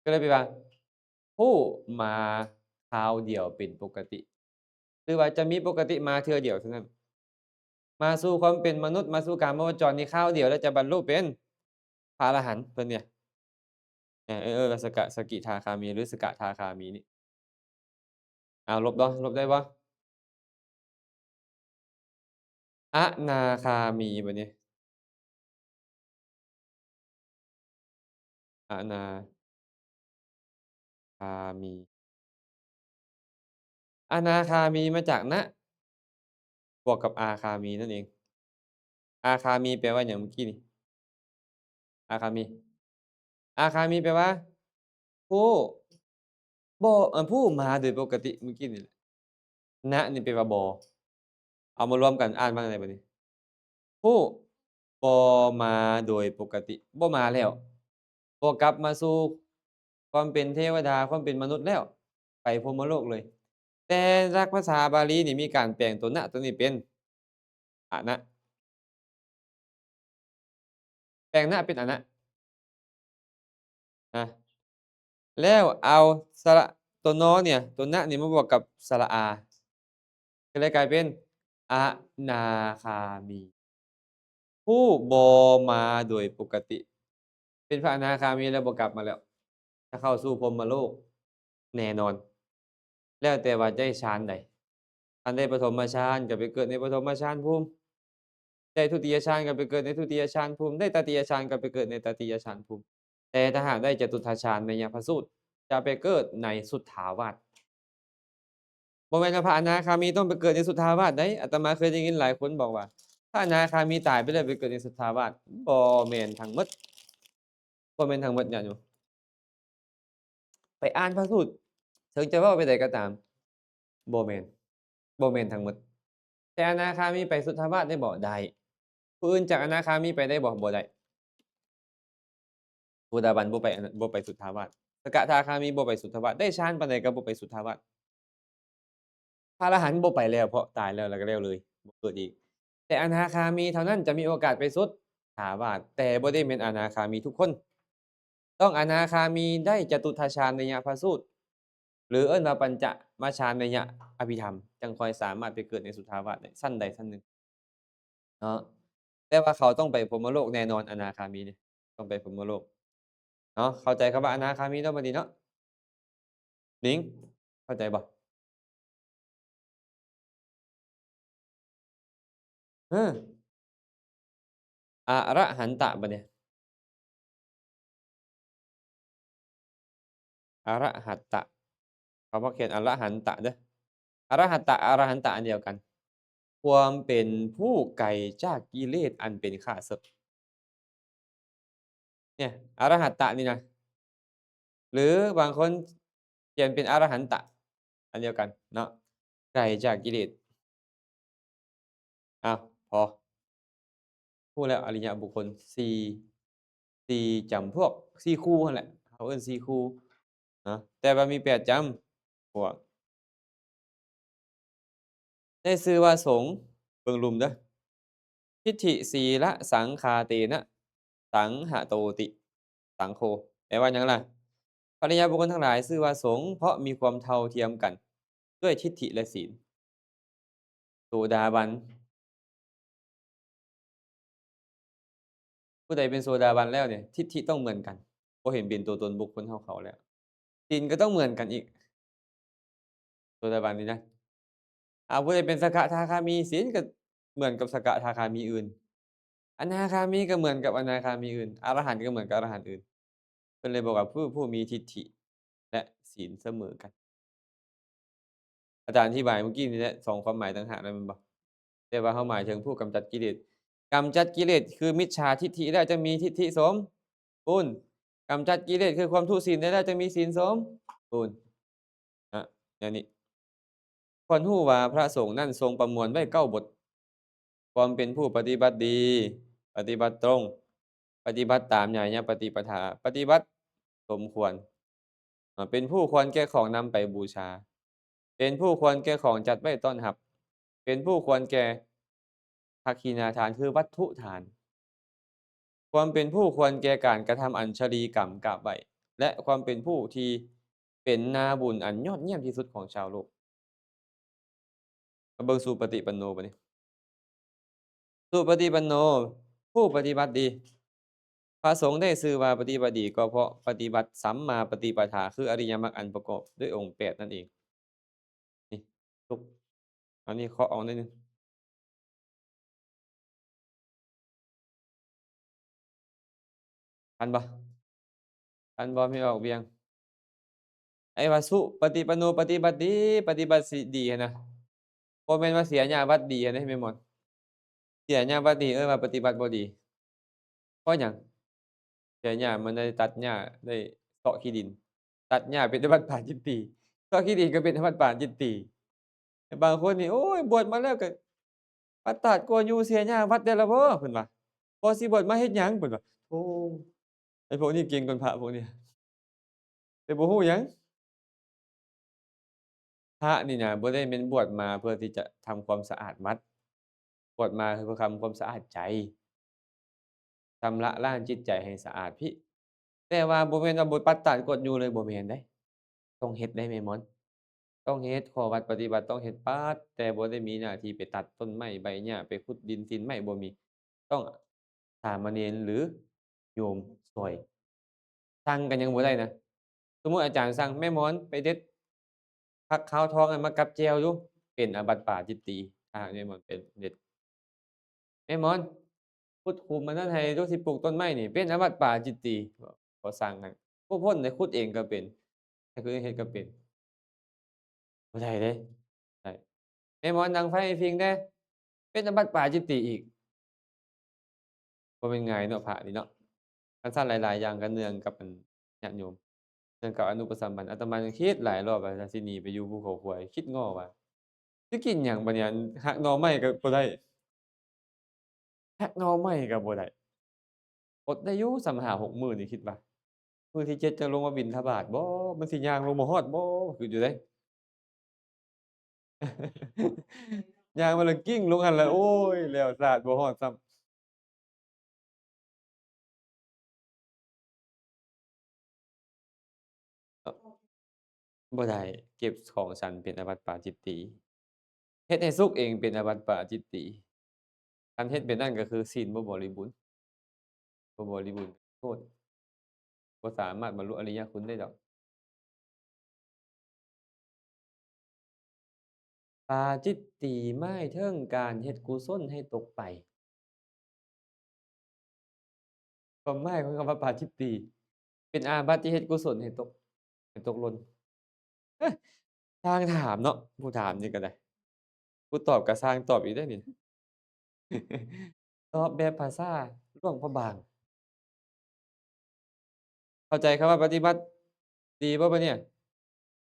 ກໍເລີຍແປວ່າ ຜູ້ມາຄາວດຽວເປັນປົກກະຕິ ຫຼືວ່າຈະມີປົກກະຕິມາເທື່ອດຽວເທົ່ານັ້ນ ມາສູ່ຄວາມເປັນມະນຸດ ມາສູ່ກາມະວະຈອນນີ້ຄາວດຽວ ແລ້ວຈະບັນລຸເປັນພະອະລະຫັນ ເພິ່ນເອີ້ນ ເອີ ເອີ້ນວ່າສະກະ ສະກິທາຄາມີ ຫຼື ສະກະທາຄາມີນີ້. ເອົາ ລົບເນາະ ລົບໄດ້ບໍ່? ອະນາຄາມີບັດນີ້ ອະນາຄາມີ ອະນາຄາມີມາຈາກນະ ບວກກັບອາຄາມີນັ້ນເອງ. ອາຄາມີແປວ່າຫຍັງເມື່ອກີ້ນີ້? ອາຄາມີ ອາຄາມີແປວ່າ ຜູ້ບໍ່ ເອີ ຜູ້ມາໂດຍປົກກະຕິ ເມື່ອກີ້ນີ້ແຫຼະ. ນະນີ້ແປວ່າບໍ່. ເອົາມາລວມກັນອ່ານວ່າຈັ່ງໃດບັດນີ້? ຜູ້ບໍ່ມາໂດຍປົກກະຕິ ບໍ່ມາແລ້ວ ບໍ່ກັບມາສູ່ຄວາມເປັນເທວະດາ ຄວາມເປັນມະນຸດແລ້ວ ໄປພົມມະໂລກເລີຍ. ແຕ່ຫຼັກພາສາບາລີນີ້ມີການແປງຕົວນະຕົວນີ້ເປັນອະນະ ແປງນະເປັນອະນະ ນະ ແລ້ວເອົາສະລະ ຕົວນໍເນີ້ຍ ຕົວນະນີ້ມາບວກກັບສະລະອາ ກໍເລີຍກາຍເປັນອະນາຄາມີ ຜູ້ບໍ່ມາໂດຍປົກກະຕິ ເປັນພະອະນາຄາມີແລ້ວບໍ່ກັບມາແລ້ວ ຈະເຂົ້າສູ່ພົມມະໂລກແນ່ນອນ ແລ້ວແຕ່ວ່າໄດ້ຊານໃດ. ຄັນໄດ້ປະຖົມມະຊານກໍໄປເກີດໃນປະຖົມມະຊານພູມ ໄດ້ທຸຕິຍະຊານກໍໄປເກີດໃນທຸຕິຍະຊານພູມ ໄດ້ຕະຕິຍະຊານກໍໄປເກີດໃນຕະຕິຍະຊານພູມ. ແຕ່ຖ້າຫາກໄດ້ຈະຕຸດທະຊານໄວຍະພະສູດ ຈະໄປເກີດໃນສຸດທາວາດ. ບໍ່ແມ່ນວ່າພະອະນາຄາມີຕ້ອງໄປເກີດໃນສຸດທາວາດໃດ໋. ອາດຕະມາເຄີຍໄດ້ຍິນຫຼາຍຄົນບອກວ່າ ພະອະນາຄາມີຕາຍໄປແລ້ວໄປເກີດໃນສຸດທາວາດ. ບໍ່ແມ່ນທັງໝົດ ບໍ່ແມ່ນທັງໝົດ ຍາດໂຍມ. ໄປອ່ານພະສູດ ເຖິງຈະເວົ້າແບບໃດກໍຕາມ ບໍ່ແມ່ນ ບໍ່ແມ່ນທັງໝົດ. ແຕ່ອະນາຄາມີໄປສຸດທາວາດໄດ້ບໍ່? ໄດ້. ຜູ້ອື່ນຈາກອະນາຄາມີໄປໄດ້ບໍ່? ບໍ່ໄດ້. ໂສດາບັນບໍ່ໄປ ບໍ່ໄປສຸດທາວາດ. ສະກະທາຄາມີບໍ່ໄປສຸດທາວາດ. ໄດ້ຊານປານໃດກໍບໍ່ໄປສຸດທາວາດ. ພະອະລະຫັນບໍ່ໄປແລ້ວ ເພາະຕາຍແລ້ວ ແລ້ວກໍແລ້ວເລີຍ ບໍ່ເກີດອີກ. ແຕ່ອະນາຄາມີເທົ່ານັ້ນຈະມີໂອກາດໄປສຸດທາວາດ, ແຕ່ບໍ່ໄດ້ແມ່ນອະນາຄາມີທຸກຄົນ. ຕ້ອງອະນາຄາມີໄດ້ຈະຕຸດທະຊານໄນຍະພະສູດ ຫຼື ເອີ້ນວ່າປັນຈະມະຊານໄນຍະອະພິທຳ ຈັ່ງຄ່ອຍສາມາດໄປເກີດໃນສຸດທາວາດໄດ້ ຊັ້ນໃດຊັ້ນໜຶ່ງເນາະ. ແຕ່ວ່າເຂົາຕ້ອງໄປພົມມະໂລກແນ່ນອນ ອະນາຄາມີນີ້ ຕ້ອງໄປພົມມະໂລກເນາະ. ເຂົ້າໃຈຄຳວ່າອະນາຄາມີເນາະ ບັດນີ້ເນາະ. ນິງ ເຂົ້າໃຈບໍ່? ເອີ ອະລະຫັນຕະ ບັດນີ້ ອະລະຫັດຕະ ເຂົາມັກຂຽນອະລະຫັນຕະເດີ້. ອະລະຫັດຕະ ອະລະຫັນຕະ ອັນດຽວກັນ. ຄວາມເປັນຜູ້ໄກຈາກກິເລດອັນເປັນຂ້າເສິກ. ເນຍ ອະລະຫັດຕະນີ້ນະ ຫຼືບາງຄົນຂຽນເປັນອະລະຫັນຕະ ອັນດຽວກັນເນາະ ໄກຈາກກິເລດ. ອ້າວ ພໍ ຮູ້ແລ້ວ ອະລິຍະບຸກຄົນສີ່ ສີ່ຈຳພວກ ສີ່ຄູ່ຫັ້ນແຫຼະ ເຮົາເອີ້ນສີ່ຄູ່ເນາະ ແຕ່ວ່າມີແປດຈຳພວກ ໄດ້ຊື່ວ່າສົງ. ເບິ່ງລຸ່ມເດີ້. ທິດຖິ ສີລະ ສັງຄາເຕນະ ສັງຫະໂຕຕິ ສັງໂຄ. ແປວ່າຫຍັງລະ? ພະລິຍາບຸກຄົນທັງຫຼາຍຊື່ວ່າສົງ ເພາະມີຄວາມເທົ່າທຽມກັນດ້ວຍທິດຖິ ແລະ ສີນ. ໂສດາບັນ ຜູ້ໃດເປັນໂສດາບັນແລ້ວນີ້ ທິດຖິຕ້ອງເໝືອນກັນ ບໍ່ເຫັນເປັນຕົວຕົນບຸກຄົນເຮົາເຂົາແລ້ວ ສີນກໍຕ້ອງເໝືອນກັນອີກ ໂສດາບັນນີ້ນະ. ອາ ຜູ້ໃດເປັນສະກະທາຄາມີ ສີນກໍເໝືອນກັບສະກະທາຄາມີອື່ນ ອະນາຄາມີກໍເໝືອນກັບອະນາຄາມີອື່ນ ອະລະຫັນກໍເໝືອນກັບອະລະຫັນອື່ນ. ເພິ່ນເລີຍບອກວ່າຜູ້ ຜູ້ມີທິດຖິ ແລະ ສີນສະເໝີກັນ. ອາຈານອະທິບາຍເມື່ອກີ້ນີ້ແຫຼະ ສອງຄວາມໝາຍຕ່າງຫາກນັ້ນແມ່ນບໍ່? ແຕ່ວ່າເຮົາໝາຍເຖິງຜູ້ກຳຈັດກິເລດ. ກຳຈັດກິເລດຄືມິດສາທິດຖິແລ້ວ ຈຶ່ງມີທິດຖິສົມບູນ. ກຳຈັດກິເລດຄືຄວາມທຸສິນໄດ້ແລ້ວ ຈຶ່ງມີສີນສົມບູນ. ອະ ແນວນີ້ ຄວນຮູ້ວ່າພະສົງນັ້ນຊົງປະມວນໄວ້ເກົ້າບົດ. ຄວາມເປັນຜູ້ປະຕິບັດດີ, ປະຕິບັດຕົງ, ປະຕິບັດຕາມຍາຍະປະຕິປະທາ, ປະຕິບັດສົມຄວນ, ເປັນຜູ້ຄວນແກ່ຂອງນຳໄປບູຊາ, ເປັນຜູ້ຄວນແກ່ຂອງຈັດໄວ້ຕ້ອນຮັບ, ເປັນຜູ້ຄວນແກ່ທັກຂິນາທານ ຄືວັດຖຸທານ. ຄວາມເປັນຜູ້ຄວນແກ່ການກະທຳອັນຊະລີກຳກາບໄຫວ້ ແລະ ຄວາມເປັນຜູ້ທີ່ເປັນນາບຸນອັນຍອດຢ້ຽມທີ່ສຸດຂອງຊາວໂລກ. ມາເບິ່ງສຸປະຕິປັນໂນບາດນີ້. ສຸປະຕິປັນໂນ ຜູ້ປະຕິບັດດີ. ພະສົງໄດ້ຊື່ວ່າປະຕິບັດດີ ກໍເພາະປະຕິບັດສຳມາປະຕິປະທາ ຄືອະລິຍະມັກອັນປະກອບດ້ວຍອົງແປດນັ້ນເອງ. ນີ້ ທຸກ ອັນນີ້ເຄາະອອກໜ້ອຍໜຶ່ງ. ທັນບໍ່? ທັນບໍ່? ມີອອກວຽງ. ໄອ້ວ່າສຸປະຕິປັນໂນ ປະຕິບັດດີ ປະຕິບັດດີຫັ້ນນະ ບໍ່ແມ່ນວ່າເສຍຫຍ້າວັດດີຫັ້ນເດ້ ແມ່ນບໍ່? ເສຍຫຍ້າວັດດີ ເອີ້ນວ່າປະຕິບັດບໍ່ດີ. ເພາະຫຍັງ? ເສຍຫຍ້າມັນໄດ້ຕັດຫຍ້າ ໄດ້ເຊາະຂີ້ດິນ. ຕັດຫຍ້າເປັນອາບັດປາຈິດຕີ, ເຊາະຂີ້ດິນກໍເປັນອາບັດປາຈິດຕີ. ແຕ່ບາງຄົນນີ້ ໂອ້ຍ ບວດມາແລ້ວກໍປັດຕາດກົວຢູ່ເສຍຫຍ້າວັດໄດ້ລະບໍ່ ເພິ່ນວ່າ. ພໍຊິບວດມາເຮັດຫຍັງ ເພິ່ນວ່າ. ໂອ້ ໄອ້ພວກນີ້ເກັ່ງກ່ອນພະພວກນີ້ ແຕ່ບໍ່ຮູ້ຫຍັງ. ພະນີ້ນະ ບໍ່ໄດ້ແມ່ນບວດມາເພື່ອທີ່ຈະທຳຄວາມສະອາດວັດ, ບວດມາຄືເພື່ອທຳຄວາມສະອາດໃຈ, ຊຳລະລ້າງຈິດໃຈໃຫ້ສະອາດພີ້. ແຕ່ວ່າບໍ່ແມ່ນວ່າບໍ່ປັດຕາດກົວຢູ່ເລີຍ ບໍ່ແມ່ນເດ້. ຕ້ອງເຮັດໄດ້ແມ່ນບໍ່? ຕ້ອງເຮັດ, ຂໍ້ວັດປະຕິບັດຕ້ອງເຮັດປັດ, ແຕ່ບໍ່ໄດ້ມີໜ້າທີ່ໄປຕັດຕົ້ນໄມ້ໃບຫຍ້າ, ໄປຂຸດດິນຕີນໄມ້ ບໍ່ມີ. ຕ້ອງສາມະເນນ ຫຼື ໂຍມຊ່ວຍ. ສັ່ງກໍຍັງບໍ່ໄດ້ນະ. ສົມມຸດອາຈານສັ່ງ ແມ່ໝອນໄປເດັດຜັກຂາວທອງນັ້ນມາກັບແຈ່ວດູ, ເປັນອາບັດປາຈິດຕີ ຖ້າຫາກແມ່ໝອນໄປເດັດ. ແມ່ໝອນ ຂຸດຂຸມອັນນັ້ນໃຫ້ດູ ຊິປູກຕົ້ນໄມ້ນີ້ ເປັນອາບັດປາຈິດຕີ. ບໍ່ ບໍ່ສັ່ງໃຫ້ ບໍ່ພົ້ນເດ້, ຂຸດເອງກໍເປັນ, ໃຫ້ຄົນອື່ນເຮັດກໍເປັນ. ບໍ່ໄດ້ເດ້. ໄດ້. ແມ່ໝອນ ດັງໄຟໃຫ້ພິງແດ່, ເປັນອາບັດປາຈິດຕີອີກ. ບໍ່ແມ່ນງ່າຍເນາະ ພະນີ້ເນາະ. ຄັນຊັ້ນຫຼາຍໆຢ່າງກໍເນື່ອງກັບອັນຍາດໂຍມ. ເລື່ອງເກົ່າອະນຸປະສຳບັນ ອາດຕະມາຍັງຄິດຫຼາຍລອບວ່າ ຊິໜີໄປຢູ່ພູເຂົາຄວາຍ ຄິດງໍວ່າ ຊິກິນຫຍັງບາດນີ້ ຫັກໜໍ່ໄມ້ກໍບໍ່ໄດ້ ຫັກໜໍ່ໄມ້ກໍບໍ່ໄດ້ ອົດໄດ້ຢູ່ສ່ຳຫ້າຫົກມື້ນີ້ ຄິດວ່າ ມື້ທີເຈັດຈັ່ງລົງມາບິນທະບາດບໍ ມັນຊິຍ່າງລົງມາຮອດບໍ ຄຶດຢູ່ເດ້ ຍ່າງມາແລ້ວກິ້ງລົງຫັ້ນລະ ໂອ້ຍ ແລ້ວສາດບໍ່ຮອດຊ້ຳ. ບໍ່ໄດ້ ເກັບຂອງສັນເປັນອາບັດປາຈິດຕີ ເຮັດໃຫ້ສຸກເອງເປັນອາບັດປາຈິດຕີ ຄັນເຮັດແບບນັ້ນກໍຄືສິນບໍ່ບໍລິບູນ ບໍ່ບໍລິບູນ ໂທດ ບໍ່ສາມາດບັນລຸອະລິຍະຄຸນໄດ້ດອກ. ປາຈິດຕີໝາຍເຖິງການເຮັດກຸສົນໃຫ້ຕົກໄປ. ຄວາມໝາຍຂອງຄຳວ່າປາຈິດຕີ ເປັນອາບັດທີ່ເຮັດກຸສົນໃຫ້ຕົກ ໃຫ້ຕົກຫຼົ່ນ. ເອີ ຊ່າງຖາມເນາະ ຜູ້ຖາມນີ້ກໍໄດ້ ຜູ້ຕອບກໍຊ່າງຕອບອີກເດ້ນີ້. ຕອບແບບພາສາຫຼວງພະບາງ. ເຂົ້າໃຈຄຳວ່າປະຕິບັດດີບໍ່ບາດນີ້?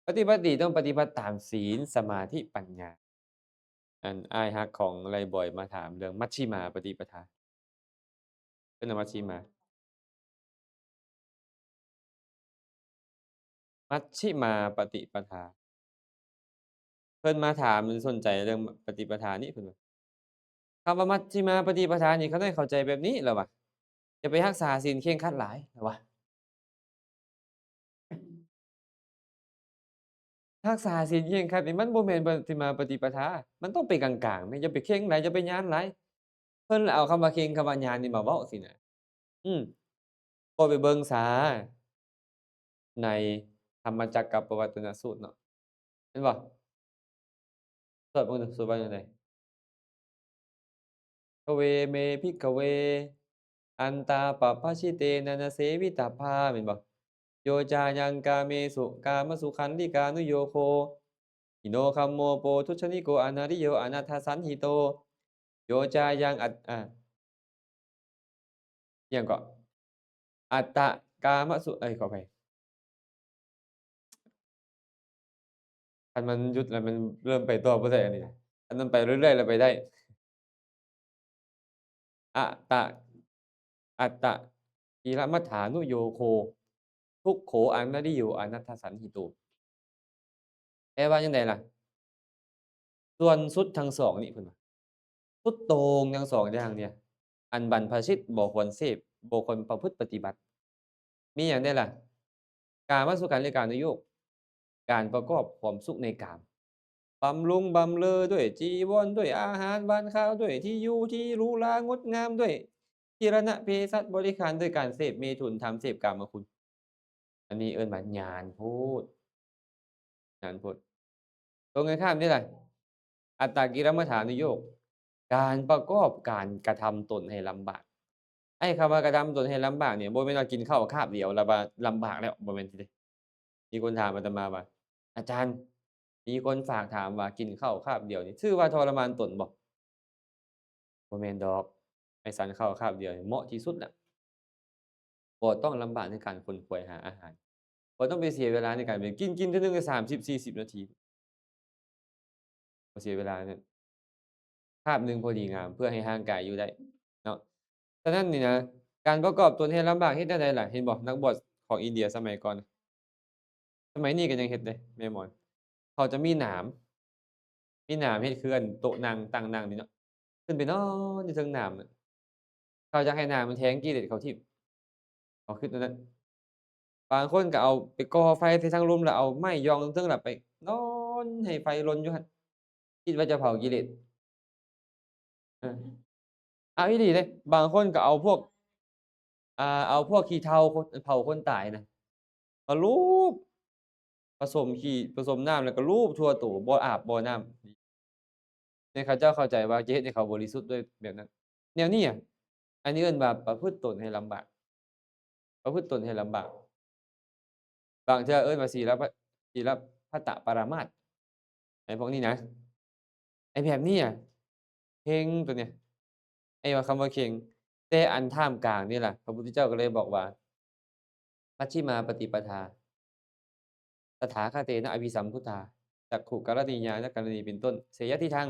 ປະຕິບັດດີຕ້ອງປະຕິບັດຕາມສິນ ສະມາທິ ປັນຍາ. ອັນອ້າຍຮັກຂອງໄລບອຍມາຖາມເລື່ອງມັດຊິມາປະຕິປະທາ ເອີ້ນວ່າມັດຊິມາ ມັດຊິມາປະຕິປະທາ. ເພິ່ນມາຖາມ ສົນໃຈເລື່ອງປະຕິປະທານີ້ ເພິ່ນວ່າ ຄຳວ່າມັດຊິມາປະຕິປະທານີ້ ຂ້ານ້ອຍເຂົ້າໃຈແບບນີ້ ລາວວ່າ ຢ່າໄປຮັກສາສິນເຄັ່ງຄັດຫຼາຍ ລາວວ່າ. ຮັກສາສິນເຄັ່ງຄັດນີ້ ມັນບໍ່ແມ່ນມັດຊິມາປະຕິປະທາ ມັນຕ້ອງເປັນກາງໆ ແມ່ນ ຢ່າໄປເຄັ່ງຫຼາຍ ຢ່າໄປຍານຫຼາຍ. ເພິ່ນເອົາຄຳວ່າເຄັ່ງ ຄຳວ່າຍານນີ້ມາເວົ້າຊີ້ນະ. ອືມ ກໍໄປເບິ່ງຊາ ໃນທຳມະຈັກກັບປະວັດຕະນະສູດເນາະ ເຫັນບໍ່? ສວດເບິ່ງດູ ສວດວ່າຈັ່ງໃດ? ພະເວເມ ພິກຂະເວ ອັນຕາປັບພະຊິເຕນະ ນະເສວິຕັບພາ ແມ່ນບໍ່? ໂຍຈາຍັງກາເມສຸ ກາມະສຸຂັນລິການຸໂຍໂຄ ຫິໂນຄັມໂມ ໂປທຸດຊະນິໂກ ອະນາລິໂຍ ອະນັດຖະສັນຫິໂຕ ໂຍຈາຍັງ ອາ ອີ່ຫຍັງເກາະ ອັດຕະກາມະສຸ ເອີຍ ຂໍອະໄພ ຄັນມັນຢຸດແລ້ວມັນເລີ່ມໄປຕໍ່ບໍ່ໄດ້ ອັນນີ້ ອັນນັ້ນໄປເລື້ອຍໆແລ້ວໄປໄດ້ ອະຕະ ອັດຕະກິລະມັດຖານຸໂຍໂຄ ທຸກໂຂ ອະນາລິໂຍ ອະນັດຖະສັນຫິໂຕ. ແປວ່າຈັ່ງໃດລະ? ສ່ວນສຸດທັງສອງນີ້ ເພິ່ນວ່າ ສຸດໂຕ່ງທັງສອງຢ່າງເນີ້ຍ ອັນບັນພະຊິດບໍ່ຄວນເສບ ບໍ່ຄວນປະພຶດປະຕິບັດ ມີຫຍັງແດ່ລະ? ກາມະສຸຂັນລິການຸໂຍກ ການປະກອບຄວາມສຸກໃນກາມ ບຳລຸງບຳເລີດ້ວຍຈີວອນ ດ້ວຍອາຫານຫວານຄາວ ດ້ວຍທີ່ຢູ່ທີ່ຫຼູຫຼາງົດງາມ ດ້ວຍກິລະນະເພສັດບໍລິຂານ ດ້ວຍການເສບເມຖຸນທຳ ເສບກາມະຄຸນ. ອັນນີ້ເອີ້ນວ່າຫຍານໂພດ ຫຍານໂພດ. ຕົງກັນຂ້າມນີ້ລະ ອັດຕະກິລະມັດຖານຸໂຍກ ການປະກອບການກະທຳຕົນໃຫ້ລຳບາກ. ໄອ້ຄຳວ່າກະທຳຕົນໃຫ້ລຳບາກນີ້ ບໍ່ແມ່ນວ່າກິນເຂົ້າຄາບດຽວແລ້ວວ່າລຳບາກແລ້ວ ບໍ່ແມ່ນເດ້. ມີຄົນຖາມອາດຕະມາວ່າ ອາຈານ ມີຄົນຝາກຖາມວ່າ ກິນເຂົ້າຄາບດຽວນີ້ ຖືວ່າທໍລະມານຕົນບໍ່? ບໍ່ແມ່ນດອກ. ໄອ້ສັນເຂົ້າຄາບດຽວນີ້ເໝາະທີ່ສຸດລະ ບໍ່ຕ້ອງລຳບາກໃນການຂົນຂວາຍຫາອາຫານ ບໍ່ຕ້ອງໄປເສຍເວລາໃນການໄປກິນ ກິນເທື່ອໜຶ່ງສາມສິບສີ່ສິບນາທີ ບໍ່ເສຍເວລານັ້ນ ຄາບໜຶ່ງພໍດີງາມ ເພື່ອໃຫ້ຮ່າງກາຍຢູ່ໄດ້ເນາະ. ສະນັ້ນນີ້ນະ ການປະກອບຕົນໃຫ້ລຳບາກເຮັດແນວໃດລະ? ເຫັນບໍ່? ນັກບວດຂອງອິນເດຍສະໄໝກ່ອນ ສະໄໝນີ້ກໍຍັງເຮັດເດ້ ແມ່ໝອນ ເຂົາຈະມີໜາມ ມີໜາມເຮັດຄືອັນໂຕະນັ່ງ ຕັ່ງນັ່ງນີ້ເນາະ ຂຶ້ນໄປນອນຢູ່ເທິງໜາມນະ ເຂົາຢາກໃຫ້ໜາມມັນແທງກິເລດເຂົາຖິ້ມ ເຂົາຄິດແນວນັ້ນ. ບາງຄົນກໍເອົາໄປກໍ່ໄຟໃສ່ທາງລຸ່ມ ແລ້ວເອົາໄມ້ຢ່ອງເທິງ ແລ້ວໄປນອນໃຫ້ໄຟລົນຢູ່ຫັ້ນ ຄິດວ່າຈະເຜົາກິເລດ. ເອີ ເອົາອີ່ຫຼີເດ້ ບາງຄົນກໍເອົາພວກ ອ່າ ເອົາພວກຂີ້ເຖົ່າຄົນ ເຜົາຄົນຕາຍນະ ມາລູບ ປະສົມຂີ້ ປະສົມນ້ຳ ແລ້ວກໍລູບທົ່ວໂຕ ບໍ່ອາບບໍ່ນ້ຳ ໃຫ້ເຂົາເຈົ້າເຂົ້າໃຈວ່າຈະເຮັດໃຫ້ເຂົາບໍລິສຸດດ້ວຍແບບນັ້ນ. ແນວນີ້ອະ ອັນນີ້ເອີ້ນວ່າປະພຶດຕົນໃຫ້ລຳບາກ ປະພຶດຕົນໃຫ້ລຳບາກ. ບາງເທື່ອເອີ້ນວ່າສີລະ ສີລະພັດຕະປະລະມາດ ໄອ້ພວກນີ້ນະ ໄອ້ແບບນີ້ອະ ເຄັ່ງໂຕເນີ້ຍ ໄອ້ວ່າຄຳວ່າເຄັ່ງ. ແຕ່ອັນທ່າມກາງນີ້ລະ ພະພຸດທະເຈົ້າກໍເລີຍບອກວ່າ ມັດຊິມາປະຕິປະທາ ຕະຖາຄະເຕນະ ອະພິສຳພຸດທາ ຈັກຂຸກະລະນີ ຍານະກະລະນີ ເປັນຕົ້ນ. ເສຍະທິທັງ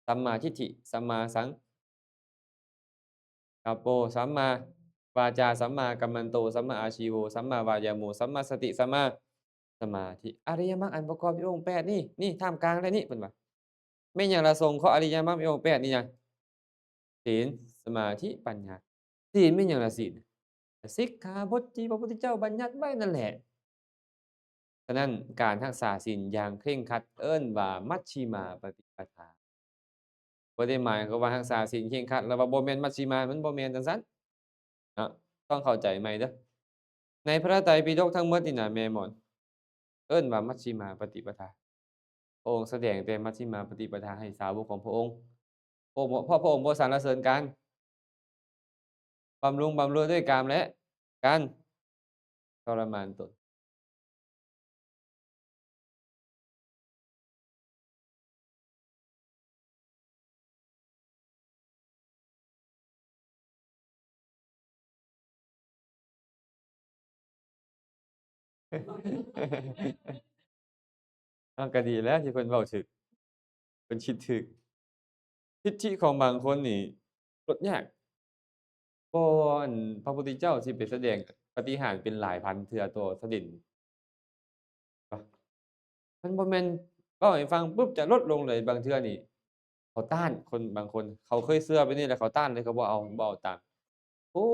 ສຳມາທິດຖິ ສຳມາສັງກັບໂປ ສຳມາວາຈາ ສຳມາກັມມັນໂຕ ສຳມາອາຊີໂວ ສຳມາວາຍາໂມ ສຳມາສະຕິ ສຳມາສະມາທິ. ອະລິຍະມັກອັນປະກອບດ້ວຍອົງແປດນີ້ ນີ້ ທ່າມກາງແລະນີ້ ເພິ່ນວ່າ ແມ່ນຫຍັງລະ ສົງເຄາະອະລິຍະມັກມີອົງແປດນີ້ນະ? ສີນ ສະມາທິ ປັນຍາ. ສີນແມ່ນຫຍັງລະ? ສີນ ສິກຂາບົດທີ່ພະພຸດທະເຈົ້າບັນຍັດໄວ້ນັ້ນແຫຼະ. ສະນັ້ນ ການຮັກສາສິນຢ່າງເຄັ່ງຄັດເອີ້ນວ່າມັດຊິມາປະຕິປະທາ. ບໍ່ໄດ້ໝາຍຄວາມວ່າຮັກສາສິນເຄັ່ງຄັດແລ້ວວ່າບໍ່ແມ່ນມັດຊິມາ, ມັນບໍ່ແມ່ນຈັ່ງຊັ້ນເນາະ, ຕ້ອງເຂົ້າໃຈໃໝ່ເດີ້. ໃນພະໄຕປິດົກທັງໝົດນີ້ນະ ແມ່ໝອນ ເອີ້ນວ່າມັດຊິມາປະຕິປະທາ. ພະອົງສະແດງແຕ່ມັດຊິມາປະຕິປະທາໃຫ້ສາວົກຂອງພະອົງ, ພະອົງ ເພາະພະອົງບໍ່ສັນລະເສີນການບຳລຸງບຳລວຍດ້ວຍກາມ ແລະ ການທໍລະມານຕົນ. ເອົາ ກໍດີແລ້ວທີ່ເພິ່ນເວົ້າຖືກ, ເພິ່ນຄິດຖືກ. ທິດຖິຂອງບາງຄົນນີ້ລົດຍາກ. ບໍ່ ອັນ ພະພຸດທະເຈົ້າຊິໄປສະແດງປາຕິຫານເປັນຫຼາຍພັນເທື່ອຕໍ່ສະເດັນ. ມັນບໍ່ແມ່ນເວົ້າໃຫ້ຟັງປຸບຈະລົດລົງເລີຍ. ບາງເທື່ອນີ້ເຂົາຕ້ານ, ຄົນບາງຄົນເຂົາເຄີຍເຊື່ອແບບນີ້ແລ້ວເຂົາຕ້ານເລີຍ, ເຂົາບໍ່ເອົາ ບໍ່ເອົາຕາມ. ໂອ້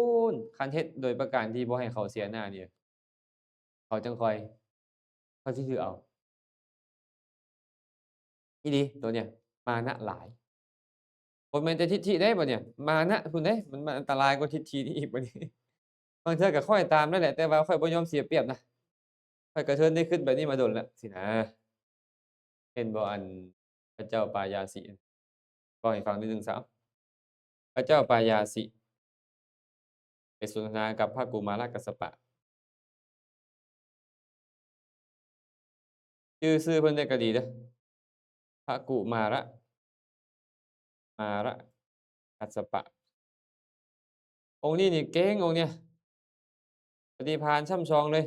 ຄັນເຮັດໂດຍປະການທີ່ບໍ່ໃຫ້ເຂົາເສຍໜ້ານີ້ ເຂົາຈັ່ງຄ່ອຍ ເຂົາຊິຖືເອົາ. ອີ່ຫຼີໂຕເນີ້ຍ ມານະຫຼາຍ. ບໍ່ແມ່ນແຕ່ທິດຖິເດ້ບັດນີ້ ມານະພຸ້ນເດ້, ມັນ ມັນອັນຕະລາຍກວ່າທິດຖິນີ້ອີກບັດນີ້. ບາງເທື່ອກໍຄ້ອຍຕາມນັ້ນແຫຼະ ແຕ່ວ່າຂ້ອຍບໍ່ຍອມເສຍປຽບນະ, ຂ້ອຍກໍເທີນໄດ້ຄຶດແບບນີ້ມາດົນແລ້ວຊີ້ນະ. ເຫັນບໍ່ ອັນ ພະເຈົ້າປາຍາສີ ເວົ້າໃຫ້ຟັງນິດໜຶ່ງຊະ. ພະເຈົ້າປາຍາສີ ໄປສົນທະນາກັບພະກຸມາລະກັດສະປະ. ຊື່ ຊື່ເພິ່ນນີ້ກໍດີເດີ້ ພະກຸມາລະ ມາລະກັດສະປະ. ອົງນີ້ນີ້ເກັ່ງ, ອົງເນີ້ຍປະຕິພານຊ່ຳຊອງເລີຍ.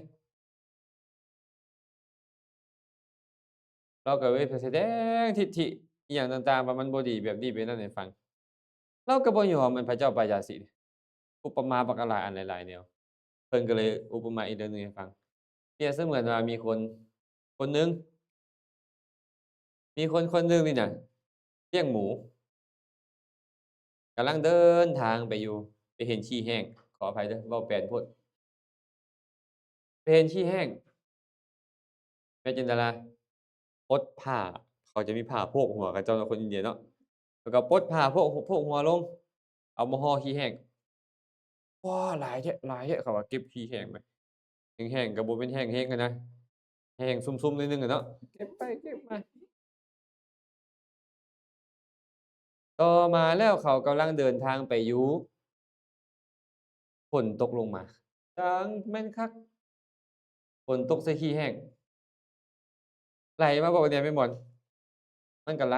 ລາວກໍເລີຍໄປສະແດງທິດຖິອີ່ຫຍັງຕ່າງໆ ວ່າມັນບໍ່ດີແບບນີ້ແບບນັ້ນໃຫ້ຟັງ. ລາວກໍບໍ່ຍອມ ອັນ ພະເຈົ້າປາຍາສີ. ອຸປະມາບັກຫຼາຍອັນຫຼາຍໆແນວ. ເພິ່ນກໍເລີຍອຸປະມາອີກເລື່ອງໜຶ່ງໃຫ້ຟັງ. ປຽບສະເໝືອນວ່າມີຄົນຄົນໜຶ່ງ, ມີຄົນຄົນໜຶ່ງນີ້ນະ ລ້ຽງໝູ ກຳລັງເດີນທາງໄປຢູ່ ໄປເຫັນຂີ້ແຫ້ງ, ຂໍອະໄພເດີ້ ເວົ້າແປນໂພດ. ໄປເຫັນຂີ້ແຫ້ງ ແມ່ນຈິນດາລາ ປົດຜ້າ, ເຂົາຈະມີຜ້າໂພກຫົວເຂົາເຈົ້າເນາະ ຄົນອິນເດຍເນາະ, ແລ້ວກໍປົດຜ້າໂພກ ໂພກຫົວລົງ ເອົາມາຫໍ່ຂີ້ແຫ້ງ. ວ້າ ຫຼາຍແທ້ ຫຼາຍແທ້ ເຂົາວ່າເກັບຂີ້ແຫ້ງໄປ. ແຫ້ງໆ ກໍບໍ່ແມ່ນແຫ້ງແຮງຫັ້ນນະ, ແຫ້ງຊຸ່ມໆໜ້ອຍໜຶ່ງຫັ້ນເນາະ, ເກັບໄປເກັບມາ. ຕໍ່ມາແລ້ວເຂົາກຳລັງເດີນທາງໄປຢູ່ ຝົນຕົກລົງມາ ຈັ່ງແມ່ນຄັກ, ຝົນຕົກໃສ່ຂີ້ແຫ້ງ ໄຫຼມາບໍ່ແດ່ແມ່ນບໍ່? ມັນກໍໄຫຼ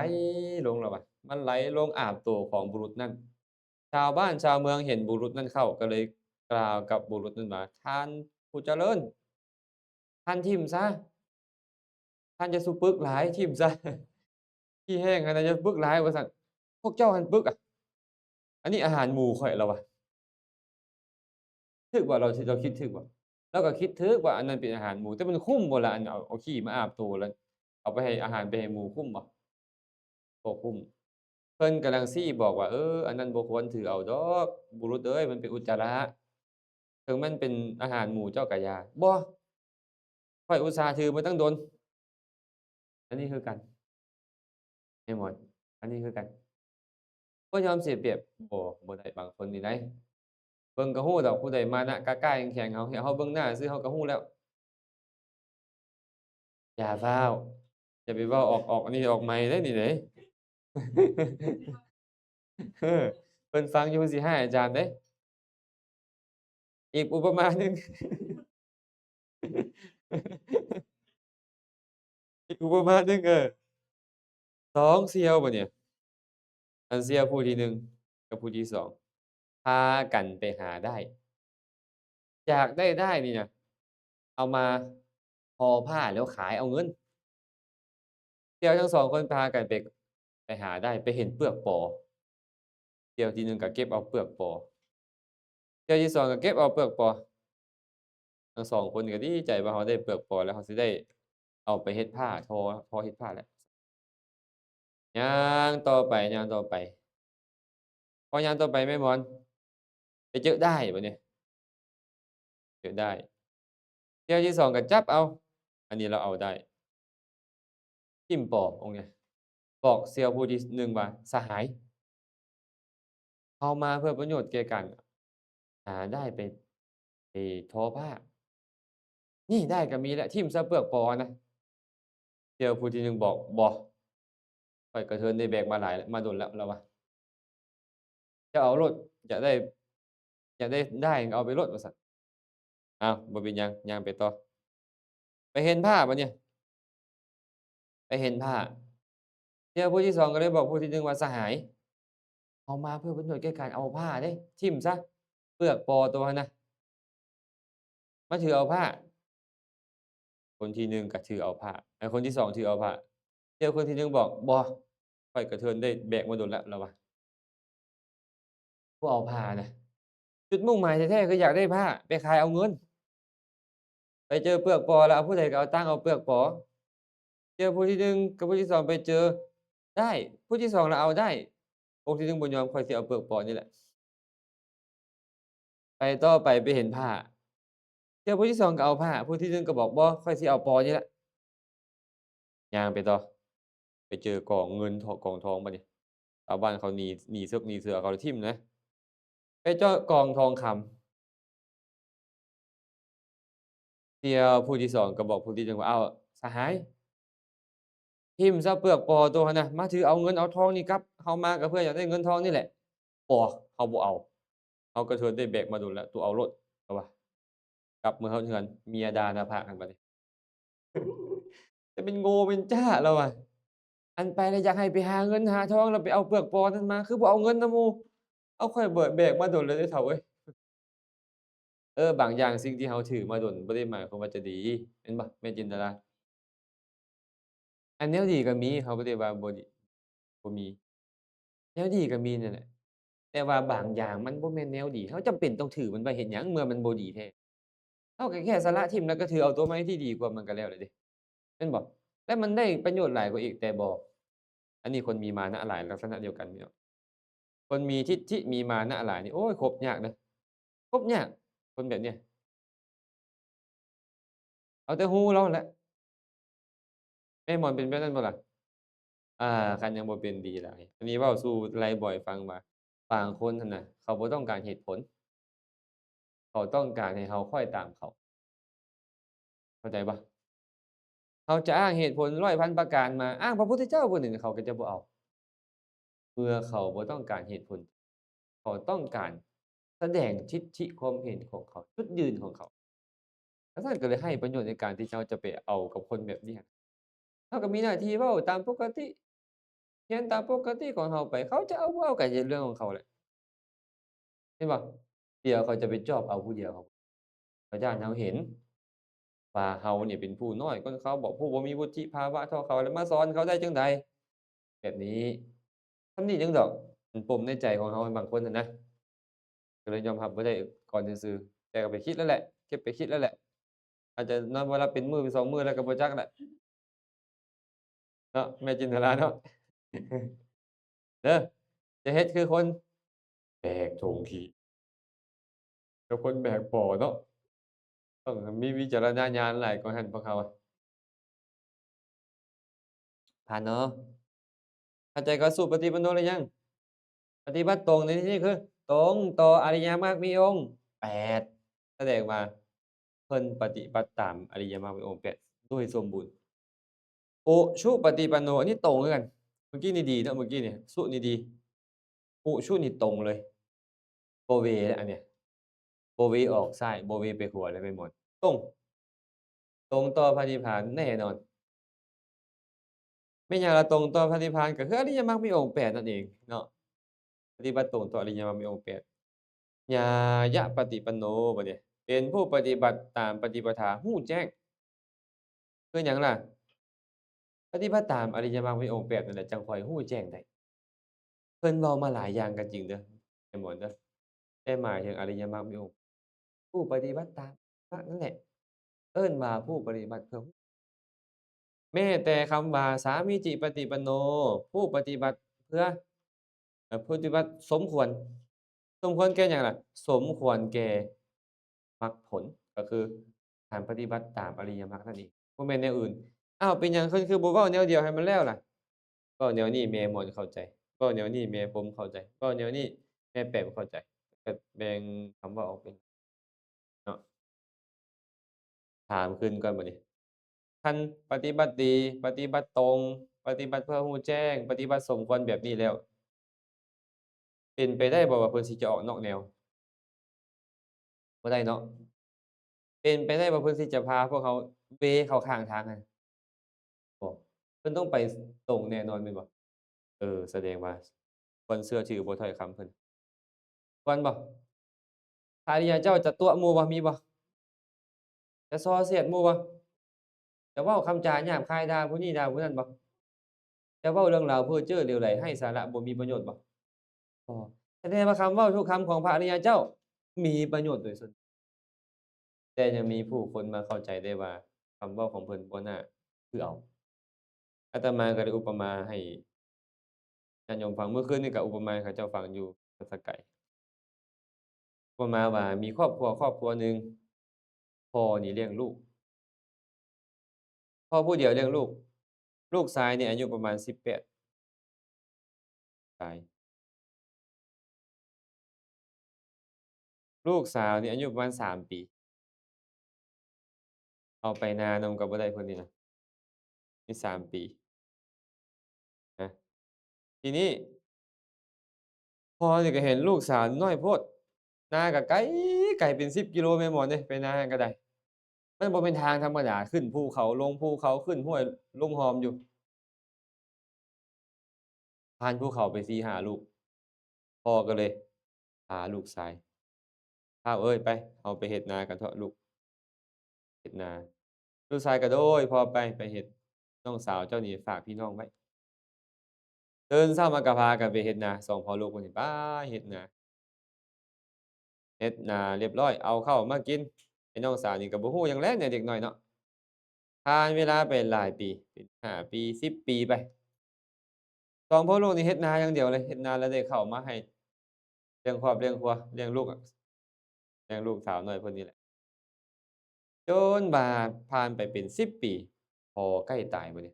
ລົງແລ້ວວ່າ ມັນໄຫຼລົງອາບໂຕຂອງບຸລຸດນັ້ນ. ຊາວບ້ານຊາວເມືອງເຫັນບຸລຸດນັ້ນເຂົ້າ ກໍເລີຍກ່າວກັບບຸລຸດນັ້ນວ່າ ທ່ານຜູ້ຈະເລີນ, ທ່ານຖິ້ມຊະ, ທ່ານຢ່າສູ່ປຶກຫຼາຍ, ຖິ້ມຊະ. ຂີ້ແຫ້ງຫັ້ນນະ ຢ່າປຶກຫຼາຍ ວ່າຊັ້ນ. ພວກເຈົ້າຫັ້ນປຶກອະ, ອັນນີ້ອາຫານໝູຂ້ອຍ ລາວວ່າ. ຖືກບໍ່? ລາວ ລາວຄິດຖືກບໍ່? ລາວກໍຄິດຖືກວ່າອັນນັ້ນເປັນອາຫານໝູ, ແຕ່ມັນຄຸ້ມບໍ່ລະ? ອັນເອົາ ເອົາຂີ້ມາອາບໂຕ ແລ້ວເອົາໄປໃຫ້ອາຫານໄປໃຫ້ໝູ ຄຸ້ມບໍ່? ບໍ່ຄຸ້ມ. ເພິ່ນກຳລັງຊີ້ບອກວ່າ ເອີ ອັນນັ້ນບໍ່ຄວນຖືເອົາດອກ ບຸລຸດເອີຍ, ມັນເປັນອຸດຈາລະ. ເຖິງມັນເປັນອາຫານໝູເຈົ້າກະຢ່າ. ບໍ່, ຂ້ອຍອຸດສ່າຖືມາຕັ້ງດົນ. ອັນນີ້ຄືກັນ ແມ່ນບໍ່? ອັນນີ້ຄືກັນ. ບໍ່ຍອມເສຍປຽບ. ບໍ່, ບໍ່ໄດ້. ບາງຄົນນີ້ໃດ ເບິ່ງກໍຮູ້ດອກ ຜູ້ໃດມານະກ້າໆແຂງໆ ເຮົາ ເຮົາເບິ່ງໜ້າຊື່ເຮົາກໍຮູ້ແລ້ວ. ຢ່າຟ້າວ, ຢ່າໄປເວົ້າອອກ ອອກອັນນີ້ອອກໃໝ່ເດ້ນີ້ເດ້. ເອີ ເພິ່ນຟັງຢູ່ເພິ່ນຊິຮ້າຍອາຈານເດ້. ອີກອຸປະມາໜຶ່ງ ອີກອຸປະມາໜຶ່ງ ເອີ ສອງສ່ຽວບັດນີ້ ອັນສ່ຽວຜູ້ທີໜຶ່ງກັບຜູ້ທີສອງ ພາກັນໄປຫາດ້າຍ. ຢາກໄດ້ດ້າຍນີ້ນະ ເອົາມາ ທໍຜ້າແລ້ວຂາຍເອົາເງິນ. ທ່ຽວທັງສອງຄົນພາກັນໄປ ໄປຫາດ້າຍ ໄປເຫັນເປືອກປໍ. ທ່ຽວທີໜຶ່ງກໍເກັບເອົາເປືອກປໍ. ທ່ຽວທີສອງກໍເກັບເອົາເປືອກປໍ. ທັງສອງຄົນນີ້ກໍດີໃຈວ່າເຮົາໄດ້ເປືອກປໍແລ້ວ ເຮົາຊິໄດ້ເອົາໄປເຮັດຜ້າ ທໍ ທໍເຮັດຜ້າແລ້ວ. ຍ່າງຕໍ່ໄປ ຍ່າງຕໍ່ໄປ. ພໍຍ່າງຕໍ່ໄປແມ່ໝອນ ໄປເຈີດ້າຍບາດນີ້ ເຈີດ້າຍ. ທ່ຽວທີສອງກໍຈັບເອົາ ອັນນີ້ລາວເອົາດ້າຍ ຖິ້ມປໍອອກນີ້ ບອກທ່ຽວຜູ້ທີໜຶ່ງວ່າ ສະຫາຍ ເຮົາມາເພື່ອປະໂຫຍດແກ່ການຫາດ້າຍໄປ ໄປທໍຜ້າ. ນີ້ ດ້າຍກໍມີແລ້ວ ຖິ້ມຊະເປືອກປໍນະ. ທ່ຽວຜູ້ທີໜຶ່ງບອກ ບໍ່ ຂ້ອຍກະເທີນໄດ້ແບກມາຫຼາຍແລ້ວ ມາດົນແລ້ວ ລາວວ່າ ຈະເອົາໂລດ ຢາກໄດ້ ຢາກໄດ້ດ້າຍກໍເອົາໄປໂລດ ວ່າຊັ້ນ. ອ້າວ ບໍ່ເປັນຫຍັງ ຍ່າງໄປຕໍ່. ໄປເຫັນຜ້າບາດນີ້ ໄປເຫັນຜ້າ. ທ່ຽວຜູ້ທີສອງກໍເລີຍບອກຜູ້ທີໜຶ່ງວ່າ ສະຫາຍ ເຮົາມາເພື່ອປະໂຫຍດແກ່ການເອົາຜ້າເດ້ ຖິ້ມຊະເປືອກປໍໂຕຫັ້ນນະ ມາຖືເອົາຜ້າ. ຄົນທີໜຶ່ງກໍຖືເອົາຜ້າ ເອີ ຄົນທີສອງຖືເອົາຜ້າ. ທ່ຽວຄົນທີໜຶ່ງບອກ ບໍ່ ຂ້ອຍກະເທີນໄດ້ແບກມາດົນແລ້ວ ລາວວ່າ ຜູ້ເອົາຜ້ານະ ຈຸດມຸ່ງໝາຍແທ້ໆ ຄືຢາກໄດ້ຜ້າໄປຂາຍເອົາເງິນ. ໄປເຈີເປືອກປໍແລ້ວ ຜູ້ໃດກໍເອົາຕ່າງເອົາເປືອກປໍ. ເຈີຜູ້ທີໜຶ່ງກັບຜູ້ທີສອງໄປເຈີດ້າຍ ຜູ້ທີສອງລະເອົາດ້າຍ. ອົງທີໜຶ່ງບໍ່ຍອມ ຂ້ອຍຊິເອົາເປືອກປໍນີ້ແຫຼະ. ໄປຕໍ່ໄປ ໄປເຫັນຜ້າ. ທ່ຽວຜູ້ທີສອງກໍເອົາຜ້າ ຜູ້ທີໜຶ່ງກໍບອກ ບໍ່ ຂ້ອຍຊິເອົາປໍນີ້ແຫຼະ. ຍ່າງໄປຕໍ່ ໄປເຈີກອງເງິນທອງ ກອງທອງບາດນີ້. ຊາວບ້ານເຂົາໜີ ໜີເສິກໜີເສືອ ເຂົາຖິ້ມນະ ໄປເຈາະກອງທອງຄຳ. ທ່ຽວຜູ້ທີສອງກໍບອກຜູ້ທີໜຶ່ງວ່າ ອ້າວ ສະຫາຍ ຖິ້ມຊະເປືອກປໍໂຕຫັ້ນນະ ມາຖືເອົາເງິນເອົາທອງນີ້ກັບ. ເຮົາມາກໍເພື່ອຢາກໄດ້ເງິນທອງນີ້ແຫຼະ. ບໍ່ ເຮົາບໍ່ເອົາ ເຮົາກະເທີນໄດ້ແບກມາດົນແລ້ວ ໂຕເອົາໂລດ ລາວວ່າ. ກັບເມືອຮອດເຮືອນ ເມຍດ່າໜ້າຜາກຫັ້ນບາດນີ້ ຈະເປັນໂງ່ເປັນຈ້າ ລາວວ່າ. ອັນໄປລະຢາກໃຫ້ໄປຫາເງິນຫາທອງ ລະໄປເອົາເປືອກປໍນັ້ນມາ ຄືບໍ່ເອົາເງິນນຳໝູ່. ເອົາ ຂ້ອຍແບກມາດົນແລ້ວເດ້ເຖົ້າເອີຍ. ເອີ ບາງຢ່າງສິ່ງທີ່ເຮົາຖືມາດົນບໍ່ໄດ້ໝາຍຄວາມວ່າຈະດີ ແມ່ນບໍ່ ແມ່ຈິນດາລາ? ອັນແນວດີກໍມີ ເຮົາບໍ່ໄດ້ວ່າບໍ່ດີ ບໍ່ມີ ແນວດີກໍມີນັ້ນແຫຼະ ແຕ່ວ່າບາງຢ່າງມັນບໍ່ແມ່ນແນວດີ ເຮົາຈຳເປັນຕ້ອງຖືມັນໄວ້ເຮັດຫຍັງ ເມື່ອມັນບໍ່ດີແທ້? ເຮົາກໍແຄ່ສະຫຼະຖິ້ມ ແລ້ວກໍຖືເອົາຕົວໃໝ່ທີ່ດີກວ່າມັນກໍແລ້ວແຫຼະເດ້ ແມ່ນບໍ່? ແລະມັນໄດ້ປະໂຫຍດຫຼາຍກວ່າອີກ ແຕ່ບໍ່ ອັນນີ້ຄົນມີມານະຫຼາຍ ລັກສະນະດຽວກັນພີ່ນ້ອງ. ຄົນມີທິດຖິ ມີມານະຫຼາຍນີ້ ໂອ້ຍ ຄົບຍາກເດີ ຄົບຍາກ ຄົນແບບນີ້ ເອົາແຕ່ຮູ້ລາວຫັ້ນແຫຼະ. ແມ່ໝອນເປັນແບບນັ້ນບໍ່ລະ? ອ່າ ຄັນຍັງບໍ່ເປັນ ດີຫຼາຍ. ອັນນີ້ເວົ້າສູ່ໄລບອຍຟັງວ່າ ບາງຄົນຫັ້ນນະ ເຂົາບໍ່ຕ້ອງການເຫດຜົນ ເຂົາຕ້ອງການໃຫ້ເຮົາຄ້ອຍຕາມເຂົາ. ເຂົ້າໃຈບໍ່? ເຮົາຈະອ້າງເຫດຜົນຮ້ອຍພັນປະການມາ ອ້າງພະພຸດທະເຈົ້າຜູ້ໜຶ່ງ ເຂົາກໍຈະບໍ່ເອົາ ເມື່ອເຂົາບໍ່ຕ້ອງການເຫດຜົນ ເຂົາຕ້ອງການສະແດງທິດທິຄວາມເຫັນຂອງເຂົາ ຈຸດຢືນຂອງເຂົາ. ແລ້ວຊັ້ນກໍເລີຍໄຮ້ປະໂຫຍດໃນການທີ່ເຮົາຈະໄປເອົາກັບຄົນແບບນີ້. ເຮົາກໍມີໜ້າທີ່ເວົ້າຕາມປົກກະຕິ ຮຽນຕາມປົກກະຕິຂອງເຮົາໄປ ເຂົາຈະເອົາບໍ່ເອົາກໍເຮັດເລື່ອງຂອງເຂົາແຫຼະ ເຫັນບໍ່? ດຽວເຂົາຈະໄປຈອບເອົາຜູ້ດຽວ ເຂົາ ເຂົາຢ້ານເຮົາເຫັນວ່າເຮົານີ້ເປັນຜູ້ນ້ອຍກວ່າເຂົາບໍ ຜູ້ບໍ່ມີວຸດທິພາວະເທົ່າເຂົາ ແລ້ວມາສອນເຂົາໄດ້ຈັ່ງໃດ? ແບບນີ້ ສ່ຳນີ້ໜຶ່ງດອກ ມັນປົມໃນໃຈຂອງເຮົາບາງຄົນຫັ້ນນະ ກໍເລີຍຍອມຮັບບໍ່ໄດ້ກ່ອນຊື່ໆ ແຕ່ກໍໄປຄິດແລ້ວແຫຼະ ເກັບໄປຄິດແລ້ວແຫຼະ ອາດຈະນອນບໍ່ຫຼັບເປັນມື້ເປັນສອງມື້ແລ້ວກໍບໍ່ຈັກແຫຼະ ເນາະ ແມ່ຈິນດາລາເນາະ ເດີ ຈະເຮັດຄືຄົນແບກຖົງຂີ້ ກັບຄົນແບກປໍເນາະ ຕ້ອງມີວິຈາລະນະຍານຫຼາຍກວ່າຫັ້ນພວກເຮົາ ຜ່ານເນາະ. ເຂົ້າໃຈກໍ ສຸປະຕິປັນໂນ ຫຼືຍັງ? ປະຕິບັດຕົງໃນທີ່ນີ້ຄື ຕົງຕໍ່ອະລິຍະມັກມີອົງແປດ ສະແດງວ່າເພິ່ນປະຕິບັດຕາມອະລິຍະມັກມີອົງແປດໂດຍສົມບູນ. ອຸຊຸປະຕິປັນໂນ ອັນນີ້ຕົງຄືກັນ ເມື່ອກີ້ນີ້ດີເນາະ ເມື່ອກີ້ນີ້ ສຸນີ້ດີ ອຸຊຸນີ້ຕົງເລີຍ ບໍ່ເວແລ້ວອັນນີ້ ບໍ່ເວອອກຊ້າຍ ບໍ່ເວໄປຂວາແລ້ວແມ່ນບໍ່? ຕົງ ຕົງຕໍ່ພະນິບພານແນ່ນອນ. ແມ່ນຫຍັງລະຕົງຕໍ່ພະນິບພານ? ກໍຄືອະລິຍະມັກມີອົງແປດນັ້ນເອງເນາະ ປະຕິບັດຕົງຕໍ່ອະລິຍະມັກມີອົງແປດ. ຍາຍະປະຕິປັນໂນ ບັດນີ້ ເປັນຜູ້ປະຕິບັດຕາມປະຕິປະທາຮູ້ແຈ້ງ. ຄືຫຍັງລະ? ປະຕິບັດຕາມອະລິຍະມັກມີອົງແປດນັ້ນແຫຼະ ຈັ່ງຄ່ອຍຮູ້ແຈ້ງໄດ້. ເພິ່ນເວົ້າມາຫຼາຍຢ່າງກໍຈິງເດີ ແມ່ນບໍ່ເດີ ແຕ່ໝາຍເຖິງອະລິຍະມັກມີອົງ ຜູ້ປະຕິບັດຕາມມັກນັ້ນແຫຼະ ເອີ້ນວ່າຜູ້ປະຕິບັດເພື່ອຮູ້. ແມ້ແຕ່ຄຳວ່າ ສາມີຈິປະຕິປັນໂນ ຜູ້ປະຕິບັດເພື່ອ ເອີ ຜູ້ປະຕິບັດສົມຄວນ. ສົມຄວນແກ່ຫຍັງລະ? ສົມຄວນແກ່ມັກຜົນ ກໍຄືການປະຕິບັດຕາມອະລິຍະມັກນັ້ນເອງ ບໍ່ແມ່ນແນວອື່ນ. ອ້າວ ເປັນຫຍັງເພິ່ນຄືບໍ່ເວົ້າແນວດຽວໃຫ້ມັນແລ້ວລະ? ເວົ້າແນວນີ້ແມ່ມ່ອນເຂົ້າໃຈ, ເວົ້າແນວນີ້ແມ່ພົມເຂົ້າໃຈ, ເວົ້າແນວນີ້ແມ່ແປມເຂົ້າໃຈ, ກໍແບ່ງຄຳເວົ້າອອກເປັນ ເນາະ. ຖາມຄືນກ່ອນບັດນີ້ ຄັນປະຕິບັດດີ, ປະຕິບັດຕົງ, ປະຕິບັດເພື່ອຮູ້ແຈ້ງ, ປະຕິບັດສົມຄວນແບບນີ້ແລ້ວ ເປັນໄປໄດ້ບໍ່ວ່າເພິ່ນຊິຈະອອກນອກແນວ? ບໍ່ໄດ້ເນາະ. ເປັນໄປໄດ້ບໍ່ເພິ່ນຊິຈະພາພວກເຮົາເວເຂົ້າຂ້າງທາງຫັ້ນ? ບໍ່, ເພິ່ນຕ້ອງໄປຕົງແນ່ນອນແມ່ນບໍ່? ເອີ ສະແດງວ່າຄວນເຊື່ອຖືບໍ່ຖ້ອຍຄຳເພິ່ນ. ຄວນບໍ່? ພະອະລິຍະເຈົ້າຈະຕົວະໝູ່ບໍ່? ມີບໍ່? ຈະສໍ້ສຽດໝູ່ບໍ່? ຈະເວົ້າຄຳຈາຫຍາບຄາຍ ດ່າຜູ້ນີ້ດ່າຜູ້ນັ້ນບໍ່? ຈະເວົ້າເລື່ອງລາວເພ້ອເຈີ່ເຫຼວໄຫຼ ໄຮ້ສາລະ ບໍ່ມີປະໂຫຍດບໍ່? ບໍ່. ສະແດງວ່າຄຳເວົ້າທຸກຄຳຂອງພະອະລິຍະເຈົ້າມີປະໂຫຍດໂດຍສ່ວນ ແຕ່ຍັງມີຜູ້ຄົນມາເຂົ້າໃຈໄດ້ວ່າ ຄຳເວົ້າຂອງເພິ່ນບໍ່ໜ້າຖືເອົາ. ອາດຕະມາກໍໄດ້ອຸປະມາໃຫ້ຍາດໂຍມຟັງ, ມື້ຄືນນີ້ກໍອຸປະມາໃຫ້ເຂົາເຈົ້າຟັງຢູ່ວັດສະໄກ. ອຸປະມາວ່າມີຄອບຄົວຄອບຄົວໜຶ່ງ, ພໍ່ນີ້ລ້ຽງລູກ, ພໍ່ຜູ້ດຽວລ້ຽງລູກ, ລູກຊາຍນີ້ອາຍຸປະມານສິບແປດ ຕາຍ. ລູກສາວນີ້ອາຍຸປະມານສາມປີ ເອົາໄປນານຳກໍບໍ່ໄດ້ເພິ່ນນີ້ນະ ມີສາມປີນະ. ທີນີ້ພໍ່ນີ້ກໍເຫັນລູກສາວນ້ອຍໂພດ, ນາກໍໄກ, ໄກເປັນສິບກິໂລແມ່ນບໍ່ເດ້ ໄປນາຫັ້ນກໍໄດ້. ມັນບໍ່ແມ່ນທາງທຳມະດາ, ຂຶ້ນພູເຂົາ ລົງພູເຂົາ ຂຶ້ນຫ້ວຍລົງຮ່ອມຢູ່. ຜ່ານພູເຂົາໄປສີ່ຫ້າລູກ, ພໍ່ກໍເລີຍພາລູກຊາຍ, ທ້າວເອີຍ ໄປ ເຮົາໄປເຮັດນາກັນເຖາະລູກ, ເຮັດນາ. ລູກຊາຍກໍ ໂດຍ ພໍ່ ໄປ ໄປເຮັດ, ນ້ອງສາວເຈົ້ານີ້ຝາກພີ່ນ້ອງໄວ້. ຕື່ນເຊົ້າມາກໍພາກັນໄປເຮັດນາ, ສອງພໍ່ລູກຄົນນີ້ໄປເຮັດນາ. ເຮັດນາລຽບຮ້ອຍ ເອົາເຂົ້າມາກິນ. ໄອ້ນ້ອງສາວນີ້ກໍບໍ່ຮູ້ຫຍັງແຫຼະ ແນວເດັກນ້ອຍເນາະ. ຜ່ານເວລາໄປຫຼາຍປີ ເປັນຫ້າປີ ສິບປີໄປ, ສອງພໍ່ລູກນີ້ເຮັດນາຢ່າງດຽວເລີຍ, ເຮັດນາແລ້ວໄດ້ເຂົ້າມາໃຫ້ລ້ຽງຄອບລ້ຽງຄົວ ລ້ຽງລູກ, ລ້ຽງລູກສາວນ້ອຍເພິ່ນນີ້ແຫຼະ. ຈົນວ່າຜ່ານໄປເປັນສິບປີ, ພໍ່ໃກ້ຕາຍບັດນີ້.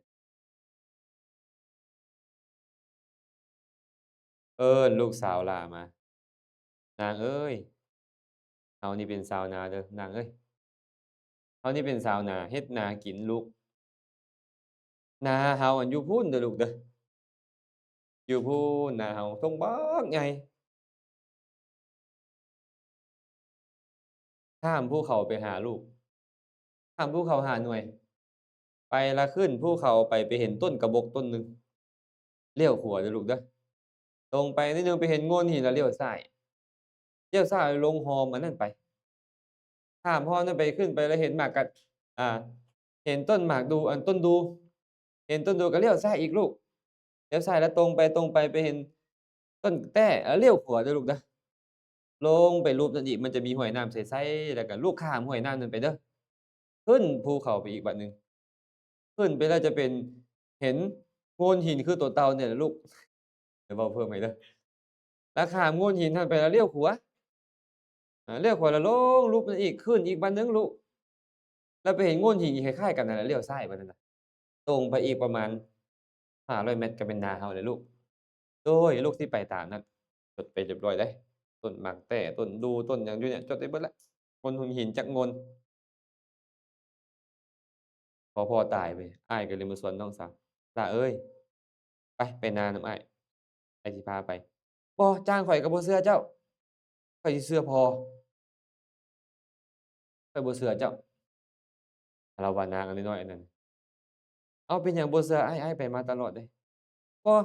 ເອີ້ນລູກສາວຫຼ້າມາ, ນາງເອີຍ, ເຮົານີ້ເປັນຊາວນາເດີ ນາງເອີຍ, ເຮົານີ້ເປັນຊາວນາ ເຮັດນາກິນລູກ. ນາເຮົາອັນຢູ່ພຸ້ນເດີລູກເດີ, ຢູ່ພຸ້ນນາເຮົາ ທົ່ງບັກໃຫຍ່. ຂ້າມພູເຂົາໄປຫາລູກ, ຂ້າມພູເຂົາຫາໜ່ວຍ, ໄປລະຂຶ້ນພູເຂົາໄປ ໄປເຫັນຕົ້ນກະບົກຕົ້ນໜຶ່ງ, ລ້ຽວຂວາເດີລູກເດີ, ຕົງໄປໜ້ອຍໜຶ່ງໄປເຫັນໂງ່ນຫີນ ລະລ້ຽວຊ້າຍ, ລ້ຽວຊ້າຍລົງຮ່ອມອັນນັ້ນໄປ, ຂ້າມຮ່ອມນັ້ນໄປ ຂຶ້ນໄປລະເຫັນໝາກກະ ອ່າ ເຫັນຕົ້ນໝາກດູ່ ອັນ ຕົ້ນດູ່, ເຫັນຕົ້ນດູ່ກໍລ້ຽວຊ້າຍອີກລູກ, ລ້ຽວຊ້າຍລະຕົງໄປ ຕົງໄປໄປເຫັນ ຕົ້ນແຕ້ ເອີ ລ້ຽວຂວາເດີລູກເດີ, ລົງໄປຮູບນັ້ນອີກ ມັນຈະມີຫ້ວຍນ້ຳໃສໆ ແລ້ວກໍລູກຂ້າມຫ້ວຍນ້ຳນັ້ນໄປເດີ, ຂຶ້ນພູເຂົາໄປອີກບາດໜຶ່ງ, ຂຶ້ນໄປແລ້ວຈະເປັນ ເຫັນໂງ່ນຫີນຄືຕົວເຕົ່ານີ້ແຫຼະລູກ, ດຽວເວົ້າເພີ່ມໃຫ້ເດີ, ແລ້ວຂ້າມໂງ່ນຫີນຫັ້ນໄປແລ້ວລ້ຽວຂວາ, ອາ ລ້ຽວຂວາແລ້ວລົງຮູບນັ້ນອີກ ຂຶ້ນອີກບາດໜຶ່ງລູກ, ແລ້ວໄປເຫັນໂງ່ນຫີນອີກຄ້າຍໆກັນນັ້ນແຫຼະ ລ້ຽວຊ້າຍບາດນັ້ນນະ, ຕົງໄປອີກປະມານຫ້າຮ້ອຍແມັດກໍເປັນນາເຮົາແຫຼະລູກ. ໂອ້ຍ ລູກຊິໄປຕາມນັ້ນ, ຈົດໄປຮຽບຮ້ອຍເດ້, ຕົ້ນໝາກແຕ້ ຕົ້ນດູ່ ຕົ້ນຫຍັງຢູ່ນີ້ ຈົດໄປເບິດລະ, ໂງ່ນຫີນຈັກໂງ່ນ. ພໍພໍ່ຕາຍໄປ ອ້າຍກໍເລີຍມາຊວນນ້ອງສາວ, ຫຼ້າເອີຍ ໄປ ໄປນານຳອ້າຍ, ອ້າຍຊິພາໄປ. ບໍ່, ຈ້າງຂ້ອຍກໍບໍ່ເຊື່ອເຈົ້າ, ຂ້ອຍຊິເຊື່ອພໍ່. ຂ້ອຍບໍ່ເຊື່ອເຈົ້າ. ລາວວ່ານາງນ້ອຍໆອັນນັ້ນ. ເອົ້າ ເປັນຫຍັງບໍ່ເຊື່ອອ້າຍ? ອ້າຍໄປມາຕະຫຼອດເດ້. ບໍ່,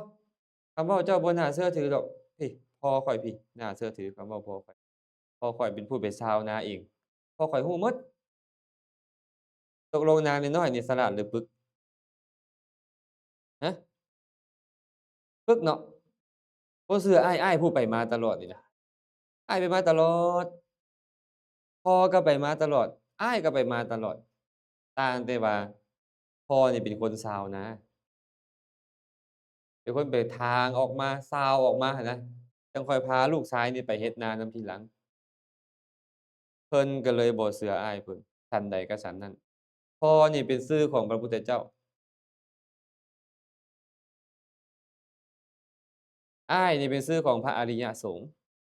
ຄຳເວົ້າເຈົ້າບໍ່ໜ້າເຊື່ອຖືດອກ. ພີ້ ພໍ່ຂ້ອຍພີ້ ໜ້າເຊື່ອຖື ຄຳເວົ້າພໍ່ຂ້ອຍ. ພໍ່ຂ້ອຍເປັນຜູ້ໄປຊາວນາເອງ. ພໍ່ຂ້ອຍຮູ້ໝົດ. ໂຕ ຕົກລົງນາງນ້ອຍໆນີ້ສະຫຼາດຫຼືປຶກ? ຮະ? ປຶກເນາະ. ບໍ່ເຊື່ອອ້າຍ, ອ້າຍຜູ້ໄປມາຕະຫຼອດນີ້ນະ. ອ້າຍໄປມາຕະຫຼອດ. ພໍ່ກໍໄປມາຕະຫຼອດ. ອ້າຍກໍໄປມາຕະຫຼອດ. ຕ່າງແຕ່ວ່າພໍ່ນີ້ເປັນຄົນຊາວນາ. ເປັນຄົນໄປຖາງອອກມາ, ຊາວອອກມາຫັ້ນນະ, ຈັ່ງຄ່ອຍພາລູກຊາຍນີ້ໄປເຮັດນານຳທີຫຼັງ. ເພິ່ນກໍເລີຍບໍ່ເຊື່ອອ້າຍເພິ່ນ, ສັນໃດກໍສັນນັ້ນ. ພໍ່ນີ້ເປັນຊື່ຂອງພະພຸດທະເຈົ້າ, ອ້າຍນີ້ເປັນຊື່ຂອງພະອະລິຍະສົງ,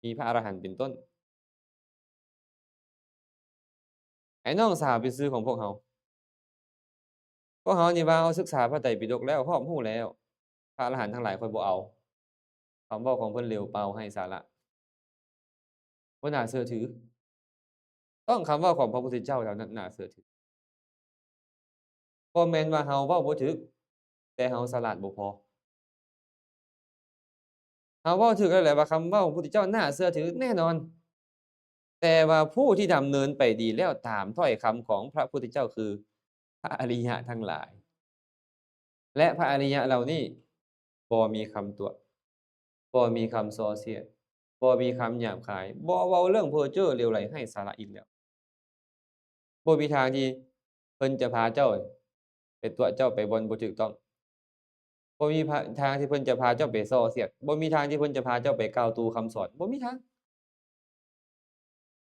ມີພະອະລະຫັນເປັນຕົ້ນ. ໃຫ້ນ້ອງສາວເປັນຊື່ຂອງພວກເຮົາ. ພວກເຮົານີ້ວ່າເຮົາສຶກສາພະໄຕປິດົກແລ້ວ, ຮອບຮູ້ແລ້ວ. ພະອະລະຫັນທັງຫຼາຍຂ້ອຍບໍ່ເອົາ. ຄຳເວົ້າຂອງເພິ່ນເຫຼວເປົ່າ, ໄຮ້ສາລະ, ບໍ່ໜ້າເຊື່ອຖື. ຕ້ອງຄຳເວົ້າຂອງພະພຸດທະເຈົ້າເທົ່ານັ້ນໜ້າເຊື່ອຖື. ບໍ່ແມ່ນວ່າເຮົາເວົ້າບໍ່ຖືກ, ແຕ່ເຮົາສະຫຼາດບໍ່ພໍ. ເຮົາເວົ້າຖືກແລ້ວແຫຼະວ່າຄຳເວົ້າຂອງພະພຸດທະເຈົ້າໜ້າເຊື່ອຖືແນ່ນອນ, ແຕ່ວ່າຜູ້ທີ່ດຳເນີນໄປດີແລ້ວຕາມຖ້ອຍຄຳຂອງພະພຸດທະເຈົ້າຄືພະອະລິຍະທັງຫຼາຍ. ແລະ ພະອະລິຍະເຫຼົ່ານີ້ບໍ່ມີຄຳຕົວະ, ບໍ່ມີຄຳສໍ້ສຽດ, ບໍ່ມີຄຳຫຍາບຄາຍ, ບໍ່ເວົ້າເລື່ອງເພີ້ເຈີ້ເຫຼວໄຫຼໄຮ້ສາລະອີກແລ້ວ. ບໍ່ມີທາງທີ່ເພິ່ນຈະພາເຈົ້າໄປຕົວະເຈົ້າໄປບ່ອນບໍ່ຖືກຕ້ອງ. ບໍ່ມີທາງທີ່ເພິ່ນຈະພາເຈົ້າໄປສໍ້ສຽດ. ບໍ່ມີທາງທີ່ເພິ່ນຈະພາເຈົ້າໄປກ່າວຕູຄຳສອນ. ບໍ່ມີທາງ.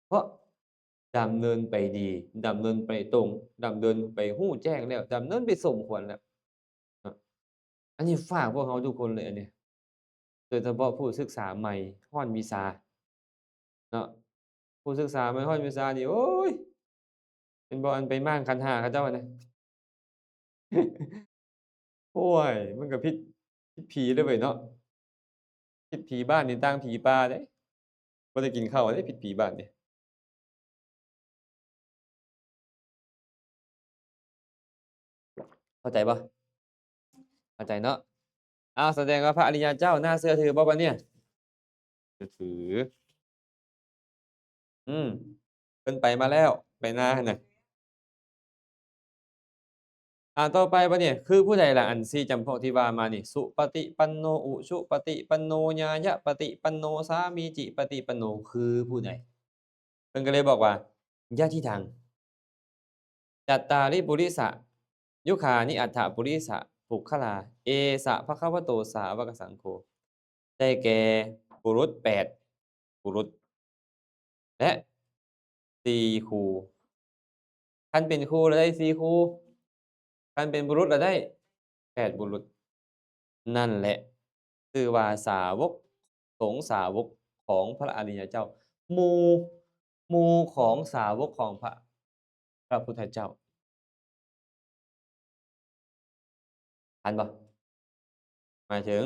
ເພາະດຳເນີນໄປດີ, ດຳເນີນໄປຕົງ, ດຳເນີນໄປຮູ້ແຈ້ງແລ້ວ, ດຳເນີນໄປສົມຄວນແລ້ວ. ອັນນີ້ຝາກພວກເຮົາທຸກຄົນເລີຍ ອັນນີ້ ໂດຍສະເພາະຜູ້ສຶກສາໃໝ່ຮ້ອນວິຊາເນາະ. ຜູ້ສຶກສາໃໝ່ຮ້ອນວິຊານີ້ ໂອ້ຍ ເຫັນບໍ່ ອັນໄປມ້າງຂັນຫ້າເຂົາເຈົ້າຫັ້ນນະ. ໂອ້ຍ ມັນກໍຜິດ, ຜິດຜີເດ້ເວີຍເນາະ. ຜິດຜີບ້ານນີ້ຕ່າງຜີປ່າເດ້. ບໍ່ໄດ້ກິນເຂົ້າເດ້, ຜິດຜີບ້ານນີ້. ເຂົ້າໃຈບໍ່? ເຂົ້າໃຈເນາະ. ອ້າວ ສະແດງວ່າພະອະລິຍະເຈົ້າໜ້າເຊື່ອຖືບໍ່ບັດນີ້? ເຊື່ອຖື. ອືມ ເພິ່ນໄປມາແລ້ວ, ໄປນາຫັ້ນນະ. ອ່າ ຕໍ່ໄປບັດນີ້ ຄືຜູ້ໃດລະ ອັນສີ່ຈຳພວກທີ່ວ່າມານີ້? ສຸປະຕິປັນໂນ ອຸຊຸປະຕິປັນໂນ ຍາຍະປະຕິປັນໂນ ສາມີຈິປະຕິປັນໂນ ຄືຜູ້ໃດ? ເພິ່ນກໍເລີຍບອກວ່າ ຍະທິຕັງ ຈັດຕາລິ ປຸລິສະຍຸຄານິ ອັດຖະປຸລິສະ ປຸກຄະລາ ເອສະ ພະຄະວະໂຕ ສາວະກະສັງໂຄ. ໄດ້ແກ່ບຸລຸດແປດບຸລຸດ ແລະ ສີ່ຄູ່. ຄັນເປັນຄູ່ລະໄດ້ສີ່ຄູ່, ຄັນເປັນບຸລຸດລະໄດ້ແປດບຸລຸດ. ນັ້ນແຫຼະ ຊື່ວ່າສາວົກ ສົງສາວົກຂອງພະອະລິຍະເຈົ້າ, ໝູ່, ໝູ່ຂອງສາວົກຂອງພະ ພະພຸດທະເຈົ້າ. ທັນບໍ່? ໝາຍເຖິງ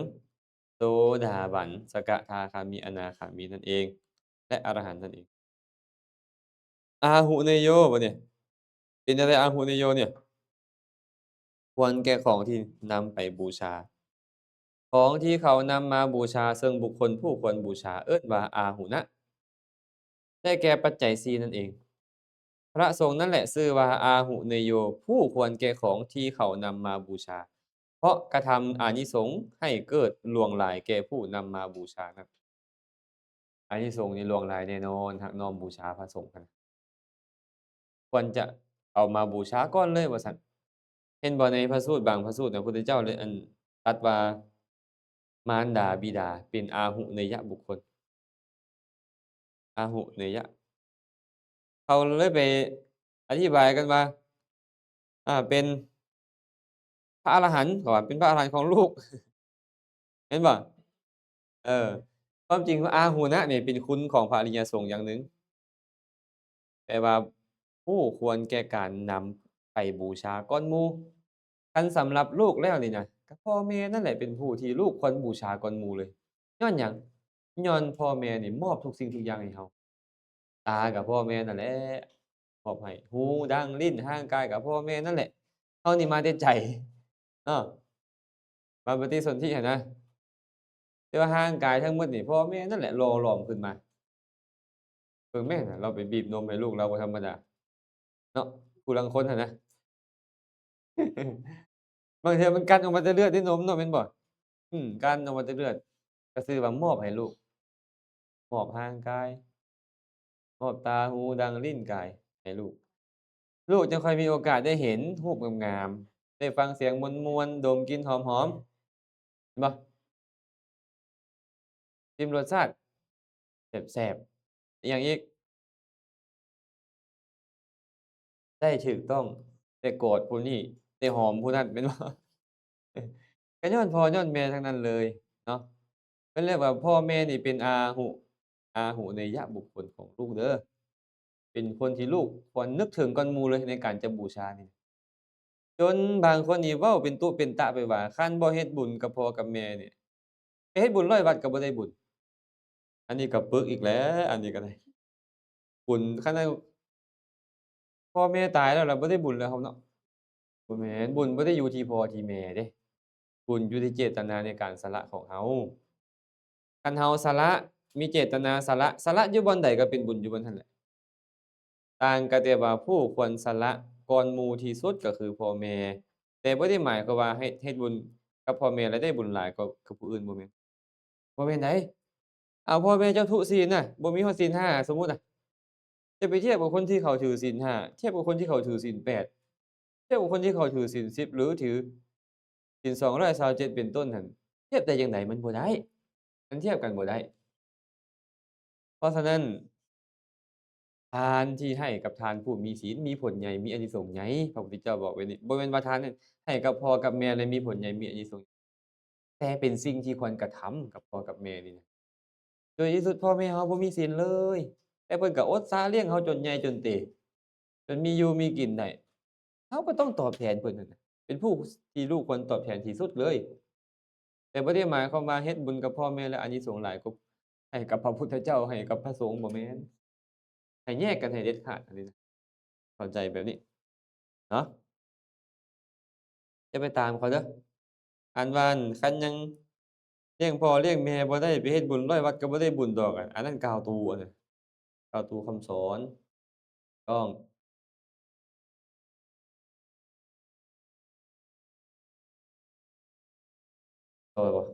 ໂສດາບັນ, ສະກະທາຄາມີ, ອະນາຄາມີນັ້ນເອງ ແລະ ອະລະຫັນນັ້ນເອງ. ອາຫຸເນໂຍ ບັດນີ້ ເປັນຈັ່ງໃດອາຫຸເນໂຍນີ້? ຄວນແກ່ຂອງທີ່ນຳໄປບູຊາ. ຂອງທີ່ເຂົານຳມາບູຊາ ເຊິ່ງບຸກຄົນຜູ້ຄວນບູຊາ ເອີ້ນວ່າອາຫຸນະ. ໄດ້ແກ່ປັດໄຈສີ່ນັ້ນເອງ. ພະສົງນັ້ນແຫຼະຊື່ວ່າອາຫຸເນໂຍ ຜູ້ຄວນແກ່ຂອງທີ່ເຂົານຳມາບູຊາ, ເພາະກະທຳອານິສົງໃຫ້ເກີດຫຼວງຫຼາຍແກ່ຜູ້ນຳມາບູຊານັ້ນ. ອານິສົງນີ້ຫຼວງຫຼາຍແນ່ນອນ, ຫາກນ້ອມບູຊາພະສົງຫັ້ນນະ ຄວນຈະເອົາມາບູຊາກ່ອນເລີຍວ່າຊັ້ນ. ເຫັນບໍ່ ໃນພະສູດບາງພະສູດນະ ພຸດທະເຈົ້າເລີຍ ອັນ ຕັດວ່າມານດາບິດາເປັນອາຫຸເນຍະບຸກຄົນ. ອາຫຸເນຍະ ເຂົາເລີຍໄປອະທິບາຍກັນວ່າ ອ່າ ເປັນພະອະລະຫັນ, ເຂົາວ່າເປັນພະອະລະຫັນຂອງລູກ. ເຫັນບໍ່? ເອີ ຄວາມຈິງອາຫຸນະນີ້ເປັນຄຸນຂອງພະອະລິຍະສົງຢ່າງໜຶ່ງ, ແປວ່າຜູ້ຄວນແກ່ການນຳໄປບູຊາກ່ອນໝູ່. ຄັນສຳລັບລູກແລ້ວນີ້ນະ ກໍພໍ່ແມ່ນັ້ນແຫຼະເປັນຜູ້ທີ່ລູກຄວນບູຊາກ່ອນໝູ່ເລີຍ. ຍ້ອນຫຍັງ? ຍ້ອນພໍ່ແມ່ນີ້ມອບທຸກສິ່ງທຸກຢ່າງໃຫ້ເຮົາ. ຕາກໍພໍ່ແມ່ນັ້ນແຫຼະມອບໃຫ້, ຫູ, ດັງ, ລີ້ນ, ຮ່າງກາຍກໍພໍ່ແມ່ນັ້ນແຫຼະ. ເຮົານີ້ມາແຕ່ໃຈເນາະ, ມາປະຕິສົນທິຫັ້ນນະ. ແຕ່ວ່າຮ່າງກາຍທັງໝົດນີ້ ພໍ່ແມ່ນັ້ນແຫຼະຫຼໍ່ຫຼອມຂຶ້ນມາ. ເບິ່ງແມ່ນະ, ລາວໄປບີບນົມໃຫ້ລູກລາວບໍ່ທຳມະດາເນາະ. ຜູ້ລາງຄົນຫັ້ນນະ ບາງເທື່ອມັນກັ່ນອອກມາແຕ່ເລືອດໃນນົມເນາະ ແມ່ນບໍ່? ອືມ ກັ່ນອອກມາແຕ່ເລືອດ ກໍຊື່ວ່າມອບໃຫ້ລູກ ມອບຮ່າງກາຍ ມອບຕາ ຫູ ດັງ ລີ້ນ ກາຍໃຫ້ລູກ ລູກຈັ່ງຄ່ອຍມີໂອກາດໄດ້ເຫັນຮູບງາມໆ ໄດ້ຟັງສຽງມ່ວນໆ ດົມກິ່ນຫອມໆ ເຫັນບໍ່? ຊິມລົດຊາດແຊບໆ ອີຫຍັງອີກ? ໄດ້ຖືກຕ້ອງ ໄດ້ກອດຜູ້ນີ້ ໄດ້ຫອມຜູ້ນັ້ນ ແມ່ນບໍ່? ກໍຍ້ອນພໍ່ຍ້ອນແມ່ທັງນັ້ນເລີຍເນາະ. ເພິ່ນເອີ້ນວ່າພໍ່ແມ່ນີ້ເປັນອາຫຸ ອາຫຸເນຍະບຸກຄົນຂອງລູກເດີ ເປັນຄົນທີ່ລູກຄວນນຶກເຖິງກ່ອນໝູ່ເລີຍໃນການຈະບູຊານີ້. ຈົນບາງຄົນນີ້ເວົ້າເປັນຕຸເປັນຕະໄປວ່າ ຄັນບໍ່ເຮັດບຸນກັບພໍ່ກັບແມ່ນີ້ ໄປເຮັດບຸນຮ້ອຍວັດກໍບໍ່ໄດ້ບຸນ. ອັນນີ້ກໍປຶກອີກແລ້ວ ອັນນີ້ກໍໄດ້ ບຸນ ຄັນວ່າພໍ່ແມ່ຕາຍແລ້ວ ແລ້ວບໍ່ໄດ້ບຸນແລ້ວເຮົາເນາະ. ບໍ່ແມ່ນ ບຸນບໍ່ໄດ້ຢູ່ທີ່ພໍ່ທີ່ແມ່ເດ້ ບຸນຢູ່ທີ່ເຈດຕະນາໃນການສະຫຼະຂອງເຮົາ. ຄັນເຮົາສະຫຼະ ມີເຈດຕະນາສະຫຼະ ສະຫຼະຢູ່ບ່ອນໃດກໍເປັນບຸນຢູ່ບ່ອນນັ້ນແຫຼະ. ຕ່າງກັນແຕ່ວ່າຜູ້ຄວນສະຫຼະກ່ອນໝູ່ທີ່ສຸດກໍຄືພໍ່ແມ່ ແຕ່ບໍ່ໄດ້ໝາຍຄວາມວ່າໃຫ້ເຮັດບຸນກັບພໍ່ແມ່ແລ້ວໄດ້ບຸນຫຼາຍກວ່າກັບຜູ້ອື່ນ ບໍ່ແມ່ນ ບໍ່ແມ່ນໃດ. ເອົາ ພໍ່ແມ່ເຈົ້າທຸສິນນະ ບໍ່ມີຮອດສິນຫ້າ ສົມມຸດນະ ຈະໄປທຽບກັບຄົນທີ່ເຂົາຖືສິນຫ້າ ທຽບກັບຄົນທີ່ເຂົາຖືສິນແປດ ທຽບກັບຄົນທີ່ເຂົາຖືສິນສິບ ຫຼື ຖືສິນສອງຮ້ອຍຊາວເຈັດເປັນຕົ້ນຫັ້ນ ທຽບໄດ້ຈັ່ງໃດ? ມັນບໍ່ໄດ້ ມັນທຽບກັນບໍ່ໄດ້. ເພາະສະນັ້ນ ທານທີ່ໃຫ້ກັບທ່ານຜູ້ມີສິນ ມີຜົນໃຫຍ່ ມີອານິສົງໃຫຍ່ ພະພຸດທະເຈົ້າບອກໄວ້ນີ້ ບໍ່ແມ່ນວ່າທ່ານໃຫ້ກັບພໍ່ກັບແມ່ແລ້ວມີຜົນໃຫຍ່ ມີອານິສົງ ແຕ່ເປັນສິ່ງທີ່ຄວນກະທຳກັບພໍ່ກັບແມ່ນີ້ນະ. ໂດຍທີ່ສຸດພໍ່ແມ່ເຮົາບໍ່ມີສິນເລີຍ ແຕ່ເພິ່ນກໍອົດສາລ້ຽງເຮົາຈົນໃຫຍ່ຈົນເຕ ຈົນມີຢູ່ມີກິນໄດ້ ເຮົາກໍຕ້ອງຕອບແທນເພິ່ນຫັ້ນນະ ເປັນຜູ້ທີ່ລູກຄວນຕອບແທນທີ່ສຸດເລີຍ. ແຕ່ບໍ່ໄດ້ໝາຍຄວາມວ່າເຮັດບຸນກັບພໍ່ແມ່ແລ້ວອານິສົງຫຼາຍກວ່າໃຫ້ກັບພະພຸດທະເຈົ້າ ໃຫ້ກັບພະສົງ ບໍ່ແມ່ນ. ໃຫ້ແຍກກັນໃຫ້ເດັດຂາດ ອັນນີ້ນະ ເຂົ້າໃຈແບບນີ້ເນາະ. ຢ່າໄປຕາມເຂົາເດີ ອັນວ່າ ອັນ ຄັນຍັງລ້ຽງພໍ່ລ້ຽງແມ່ບໍ່ໄດ້ ໄປເຮັດບຸນຮ້ອຍວັດກໍບໍ່ໄດ້ບຸນດອກ ອັນ ອັນນັ້ນກ່າວຕູ ອັນນັ້ນ ກ່າວຕູຄຳສອນ ຕ້ອງ ຕໍ່ໄປບໍ່?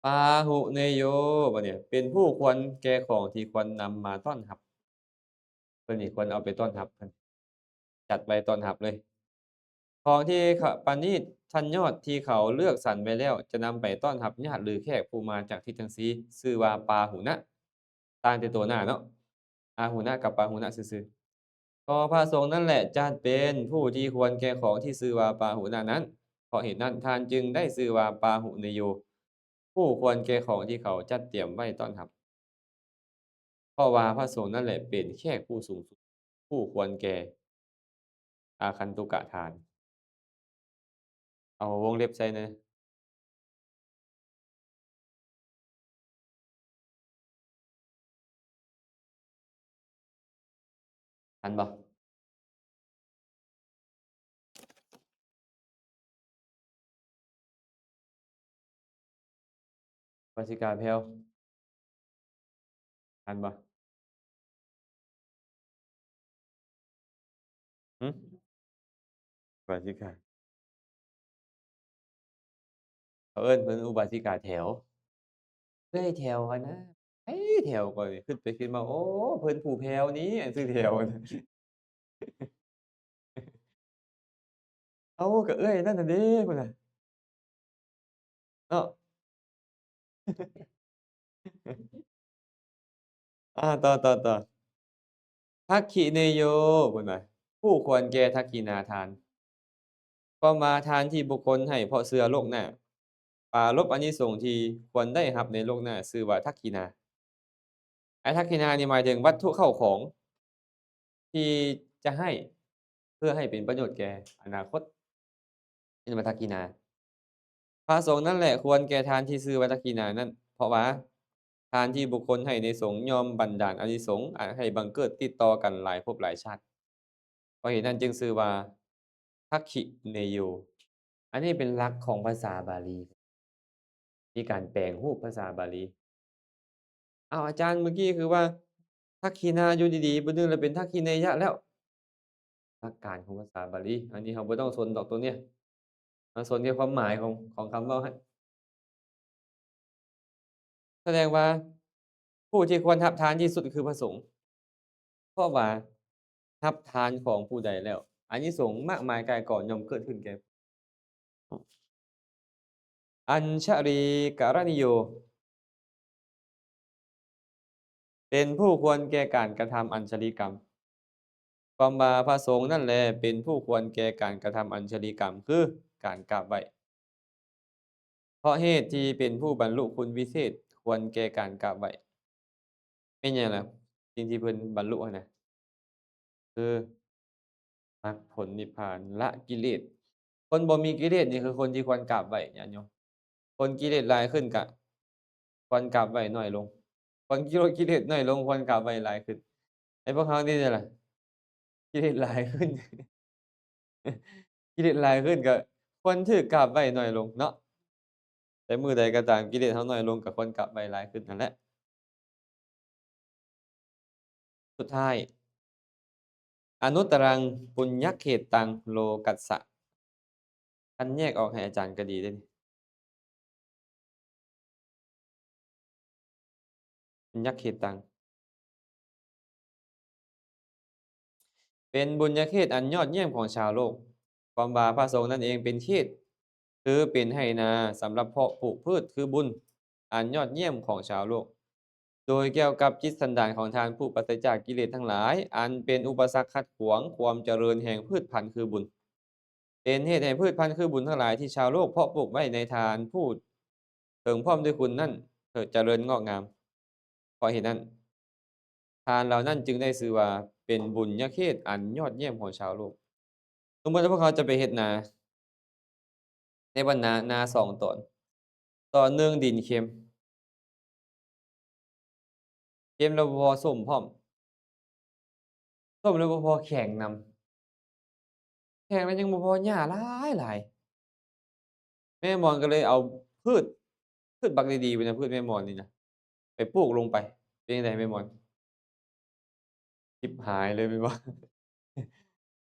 ປາຫຸເນໂຍ ບັດນີ້ເປັນຜູ້ຄວນແກ່ຂອງທີ່ຄວນນຳມາຕ້ອນຮັບ. ເພິ່ນນີ້ຄວນເອົາໄປຕ້ອນຮັບ ເພິ່ນຈັດໄວ້ຕ້ອນຮັບເລີຍ. ຂອງທີ່ປະນີດທັນຍອດທີ່ເຂົາເລືອກສັນໄວ້ແລ້ວ ຈະນຳໄປຕ້ອນຮັບຍາດ ຫຼື ແຂກຜູ້ມາຈາກທິດທັງສີ່ ຊື່ວ່າປາຫຸນະ. ຕ່າງແຕ່ຕົວໜ້າເນາະ ອາຫຸນະກັບປາຫຸນະຊື່ໆ. ກໍພະສົງນັ້ນແຫຼະຈັດເປັນຜູ້ທີ່ຄວນແກ່ຂອງທີ່ຊື່ວ່າປາຫຸນະນັ້ນ. ເພາະເຫດນັ້ນທ່ານຈຶ່ງໄດ້ຊື່ວ່າປາຫຸເນໂຍ ຜູ້ຄວນແກ່ຂອງທີ່ເຂົາຈັດຕຽມໄວ້ຕ້ອນຮັບ. ເພາະວ່າພະສົງນັ້ນແຫຼະເປັນແຂກຜູ້ສູງສຸດ ຜູ້ຄວນແກ່ອາຄັນຕຸກະທານ. ເອົາວົງເລັບໃສ່ແດ່. ທັນບໍ່? ວາສິກາແພ້ວ ທັນບໍ່? ຫຶ? ວາສິກາ ເຂົາເອີ້ນເພິ່ນອຸບາສິກາແຖວ ເອື້ອຍແຖວຫັ້ນນະ. ໃຜແຖວ ຂ້ອຍຄິດໄປຄິດມາ ໂອ້ ເພິ່ນຜູ້ແພ້ວນີ້ ອັນຊື່ແຖວ ເອົາ ກໍເອື້ອຍນັ້ນຫັ້ນເດ້ ພຸ້ນນະ ເນາະ. ອາ ຕໍ່ ຕໍ່ ຕໍ່ ທັກຂິເນໂຍ ເພິ່ນວ່າ ຜູ້ຄວນແກ່ທັກຂິນາທານ. ຄວາມວ່າທານທີ່ບຸກຄົນໃຫ້ເພາະເຊື່ອໂລກໜ້າ ປາລົບອານິສົງທີ່ຄວນໄດ້ຮັບໃນໂລກໜ້າ ຊື່ວ່າທັກຂິນາ. ອາ ທັກຂິນານີ້ໝາຍເຖິງວັດຖຸເຂົ້າຂອງທີ່ຈະໃຫ້ ເພື່ອໃຫ້ເປັນປະໂຫຍດແກ່ອະນາຄົດ ເອີ້ນວ່າທັກຂິນາ. ພະສົງນັ້ນແຫຼະຄວນແກ່ທານທີ່ຊື່ວ່າທັກຂິນານັ້ນ ເພາະວ່າທານທີ່ບຸກຄົນໃຫ້ໃນສົງຍ່ອມບັນດານອານິສົງ ອາ ໃຫ້ບັງເກີດຕິດຕໍ່ກັນຫຼາຍພົບຫຼາຍຊາດ. ເພາະເຫດນັ້ນຈຶ່ງຊື່ວ່າທັກຂິເນໂຍ. ອັນນີ້ເປັນຫຼັກຂອງພາສາບາລີ ມີການແປງຮູບພາສາບາລີ. ອ້າວ ອາຈານ ເມື່ອກີ້ຄືວ່າທັກຂິນາ ຢູ່ດີໆ ບຶດໜຶ່ງລະເປັນທັກຂິເນຍະແລ້ວ. ຫຼັກການຂອງພາສາບາລີ. ອັນນີ້ເຮົາບໍ່ຕ້ອງສົນດອກຕົວເນີ້ຍ, ເຮົາສົນແຕ່ຄວາມໝາຍຂອງ ຂອງຄຳເວົ້າຫັ້ນ. ສະແດງວ່າຜູ້ທີ່ຄວນຮັບທານທີ່ສຸດຄືພະສົງ, ເພາະວ່າຮັບທານຂອງຜູ້ໃດແລ້ວ ອານິສົງມາກມາຍກ່າຍກອງຍ່ອມເກີດຂຶ້ນແກ່ ອັນຊະລີກະລະນິໂຍ ເປັນຜູ້ຄວນແກ່ການກະທຳອັນຊະລີກຳ. ຄວາມວ່າພະສົງນັ້ນແລ ເປັນຜູ້ຄວນແກ່ການກະທຳອັນຊະລີກຳ ຄືການກາບໄຫວ້. ເພາະເຫດທີ່ເປັນຜູ້ບັນລຸຄຸນວິເສດ ຄວນແກ່ການກາບໄຫວ້. ແມ່ນຫຍັງລະ? ສິ່ງທີ່ເພິ່ນບັນລຸຫັ້ນນະ ຄືມັກຜົນນິບພານ ລະກິເລດ. ຄົນບໍ່ມີກິເລດນີ້ຄືຄົນທີ່ຄວນກາບໄຫວ້ ຍາດໂຍມ. ຄົນກິເລດຫຼາຍຂຶ້ນກະຄວນກາບໄຫວ້ໜ້ອຍລົງ, ຄົນກິໂລ ກິເລດໜ້ອຍລົງຄວນກາບໄຫວ້ຫຼາຍຂຶ້ນ. ໃນພວກເຮົານີ້ແຫຼະ ກິເລດຫຼາຍຂຶ້ນ ກິເລດຫຼາຍຂຶ້ນກະຄວນຖືກກາບໄຫວ້ໜ້ອຍລົງເນາະ. ແຕ່ມື້ໃດກໍຕາມກິເລດເຮົາໜ້ອຍລົງ ກໍຄວນກາບໄຫວ້ຫຼາຍຂຶ້ນຫັ້ນແຫຼະ. ສຸດທ້າຍ ອະນຸດຕະລັງ ປຸນຍະເຂດຕັງ ໂລກັດສະ. ຄັນແຍກອອກໃຫ້ອາຈານກໍດີເດ້ນີ້. ບຸນຍະເຂດຕັງ ເປັນບຸນຍະເຂດອັນຍອດຢ້ຽມຂອງຊາວໂລກ. ຄວາມວ່າພະສົງນັ້ນເອງເປັນເຂດ ຄືເປັນໄຮ່ນາສຳລັບເພາະປູກພືດ ຄືບຸນອັນຍອດຢ້ຽມຂອງຊາວໂລກ. ໂດຍກ່ຽວກັບຈິດສັນດານຂອງທ່ານຜູ້ປາສະຈາກກິເລດທັງຫຼາຍ ອັນເປັນອຸປະສັກຂັດຂວາງຄວາມຈະເລີນແຫ່ງພືດພັນ ຄືບຸນ. ເປັນເຫດໃຫ້ພືດພັນຄືບຸນທັງຫຼາຍທີ່ຊາວໂລກເພາະປູກໄວ້ໃນທ່ານຜູ້ເຖິງພ້ອມດ້ວຍຄຸນນັ້ນ ຈະເລີນງອກງາມ. ເພາະເຫດນັ້ນ ທ່ານເຫຼົ່ານັ້ນຈຶ່ງໄດ້ຊື່ວ່າເປັນບຸນຍະເຂດອັນຍອດຢ້ຽມຂອງຊາວໂລກ. ສົມມຸດວ່າພວກເຮົາຈະໄປເຮັດນາ ໃນບັນດານາສອງຕອນ, ຕອນໜຶ່ງດິນເຄັມ, ເຄັມແລ້ວບໍ່ພໍ ສົ້ມພ້ອມ, ສົ້ມແລ້ວບໍ່ພໍ ແຂງນຳ, ແຂງແລ້ວຍັງບໍ່ພໍ ຫຍ້າຫຼາຍໆ. ແມ່ໝອນກໍເລີຍເອົາພືດ ພືດບັກດີໆ ພຸ້ນນະ, ພືດແມ່ໝອນນີ້ນະ ໄປປູກລົງໄປ. ເປັນຈັ່ງໃດແມ່ໝອນ? ຊິບຫາຍເລີຍແມ່ນບໍ່?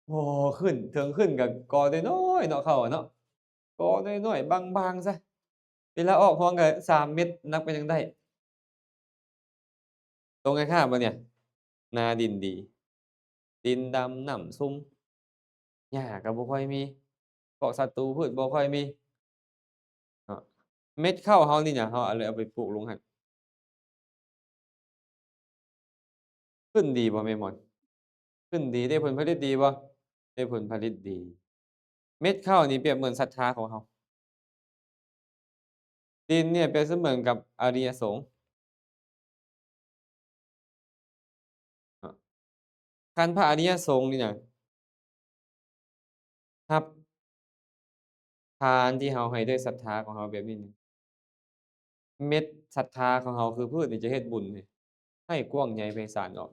ບໍ່ຂຶ້ນ, ເຖິງຂຶ້ນກໍກໍນ້ອຍໆເນາະ, ເຂົ້າເນາະ, ກໍນ້ອຍໆ ບາງໆຊະ, ເວລາອອກຮວງກໍສາມເມັດ ນັບກັນຍັງໄດ້. ຕົງກັນຂ້າມບັດນີ້ ນາດິນດີ, ດິນດຳ ນ້ຳຊຸ່ມ, ຫຍ້າກໍບໍ່ຄ່ອຍມີ, ພວກສັດຕູພືດບໍ່ຄ່ອຍມີເນາະ. ເມັດເຂົ້າເຮົານີ້ນະ ເຮົາເອົາເລີຍເອົາໄປປູກລົງຫັ້ນ ຂຶ້ນດີບໍ່ແມ່ໝອນ? ຂຶ້ນດີ, ໄດ້ຜົນຜະລິດດີບໍ່? ໄດ້ຜົນຜະລິດດີ. ເມັດເຂົ້ານີ້ປຽບເໝືອນສັດທາຂອງເຮົາ. ດິນນີ້ປຽບສະເໝືອນກັບອະລິຍະສົງ. ຄັນພະອະລິຍະສົງນີ້ນະ ຮັບທານທີ່ເຮົາໃຫ້ດ້ວຍສັດທາຂອງເຮົາແບບນີ້ນີ້ ເມັດສັດທາຂອງເຮົາຄືພືດນີ້ຈະເຮັດບຸນໃຫ້ກວ້າງໃຫຍ່ໄພສານອອກ.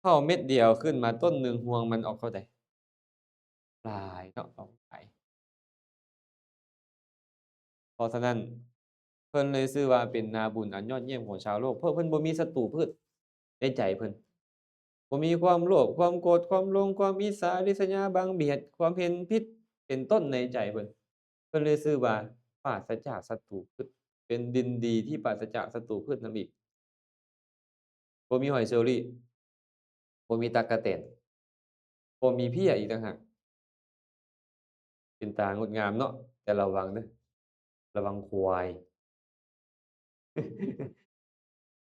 ເຂົ້າເມັດດຽວຂຶ້ນມາຕົ້ນໜຶ່ງ ຮວງມັນອອກເທົ່າໃດ? ຫຼາຍເນາະ, ອອກຫຼາຍ. ເພາະສະນັ້ນ ເພິ່ນເລີຍຊື່ວ່າເປັນນາບຸນອັນຍອດຢ້ຽມຂອງຊາວໂລກ, ເພາະເພິ່ນບໍ່ມີສັດຕູພືດໃນໃຈເພິ່ນ, ບໍ່ມີຄວາມໂລບ, ຄວາມໂກດ, ຄວາມຫຼົງ, ຄວາມອິດສາ, ລິດສະຍາ, ບັງບຽດ, ຄວາມເຫັນຜິດ ເປັນຕົ້ນໃນໃຈເພິ່ນ. ເພິ່ນເລີຍຊື່ວ່າປາສະຈາກສັດຕູພືດ, ເປັນດິນດີທີ່ປາສະຈາກສັດຕູພືດນຳອີກ. ບໍ່ມີຫອຍເຊີຣີ, ບໍ່ມີຕັກກະແຕນ, ບໍ່ມີເພ້ຍອີກຕ່າງຫາກ. ເປັນຕາງົດງາມເນາະ, ແຕ່ລະວັງເດີ, ລະວັງຄວາຍ.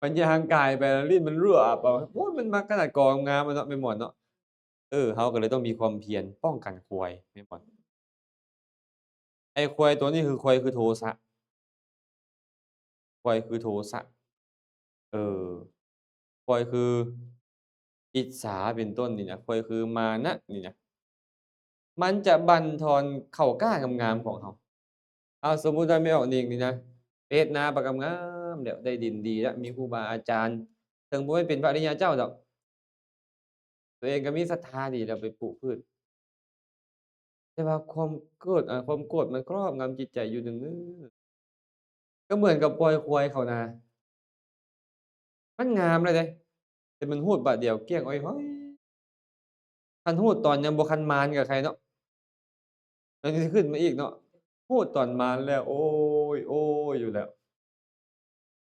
ມັນຍ່າງກາຍໄປແລ້ວ ລີ້ນມັນຣວບເອົາ. ໂອ້ຍ ມັນມັກຂະໜາດ ກໍງາມເນາະ ແມ່ໝອນເນາະ. ເອີ ເຮົາກໍເລີຍຕ້ອງມີຄວາມພຽນປ້ອງກັນຄວາຍ ແມ່ໝອນ. ໄອ້ຄວາຍຕົວນີ້ຄືຄວາຍຄືໂທສະ, ຄວາຍຄືໂທສະ, ເອີ ຄວາຍຄືອິດສາເປັນຕົ້ນນີ້ນະ, ຄວາຍຄືມານະນີ້ນະ, ມັນຈະບັ່ນທອນເຂົ້າກ້າງາມໆຂອງເຮົາ. ເອົາ ສົມມຸດວ່າແມ່ອອກນິງນີ້ນະ ໄປເຮັດນາບັກງາມໆແລ້ວ ໄດ້ດິນດີແລ້ວ ມີຄູບາອາຈານ, ເຖິງບໍ່ແມ່ນເປັນພະອະລິຍະເຈົ້າດອກ, ຕົວເອງກໍມີສັດທາດີແລ້ວໄປປູກພືດ, ແຕ່ວ່າຄວາມໂກດ ອາ ຄວາມໂກດມັນຄອບງຳຈິດໃຈຢູ່ເນີ່ງໆ. ກໍເໝືອນກັບປ່ອຍຄວາຍເຂົ້ານາ, ມັນງາມແລ້ວເດ້ ແຕ່ມັນຮູດບາດດຽວກ້ຽງອ້ອຍຫ້ອຍ. ຄັນຮູ້ຕອນຍັງບໍ່ທັນມານກໍໄຄເນາະ ມັນຊິຂຶ້ນມາອີກເນາະ. ຮູ້ຕອນມານແລ້ວ ໂອ້ຍ ໂອ້ຍຢູ່ແລ້ວ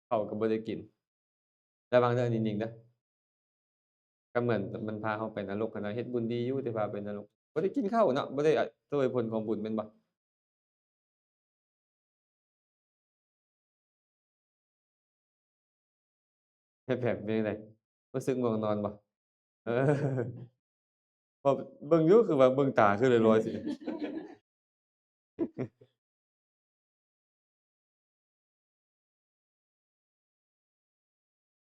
ເຂົ້າກໍບໍ່ໄດ້ກິນ. ລະວັງເດີ ອັນນີ້ຍິງເດີ. ກໍເໝືອນມັນພາເຮົາໄປນະລົກຫັ້ນນະ, ເຮັດບຸນດີຢູ່ ແຕ່ພາໄປນະລົກ. ບໍ່ໄດ້ກິນເຂົ້າເນາະ, ບໍ່ໄດ້ສະເຫວີຍຜົນຂອງບຸນແມ່ນບໍ່? ແບບເປັນຈັ່ງໃດ? ຮູ້ສຶກງ່ວງນອນບໍ່? ເອີ ເບິ່ງຢູ່ ຄືວ່າເບິ່ງຕາຄືລອຍໆ ຊິ.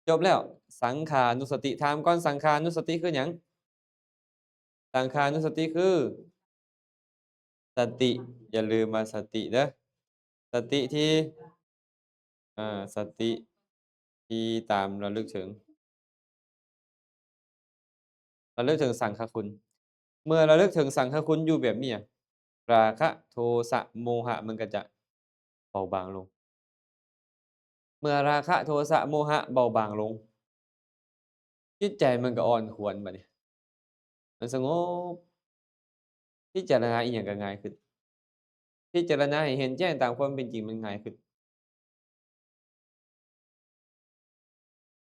ຈົບແລ້ວ ສັງຂານຸສະຕິ. ຖາມກ່ອນ ສັງຂານຸສະຕິຄືຫຍັງ? ສັງຂານຸສະຕິຄືສະຕິ, ຢ່າລືມວ່າສະຕິເດີ, ສະຕິທີ່ ອາ ສະຕິທີ່ຕາມລະລຶກເຖິງ ລະລຶກເຖິງສັງຄະຄຸນ. ເມື່ອລະລຶກເຖິງສັງຄະຄຸນຢູ່ແບບນີ້ ລາຄະ ໂທສະ ໂມຫະ ມັນກໍຈະເບົາບາງລົງ. ເມື່ອລາຄະ ໂທສະ ໂມຫະ ເບົາບາງລົງ, ຈິດໃຈມັນກໍອ່ອນຄວນບາດນີ້. ມັນສະຫງົບ, ພິຈາລະນາອີ່ຫຍັງກໍງ່າຍຂຶ້ນ, ພິຈາລະນາໃຫ້ເຫັນແຈ້ງຕາມຄວາມເປັນຈິງມັນງ່າຍຂຶ້ນ.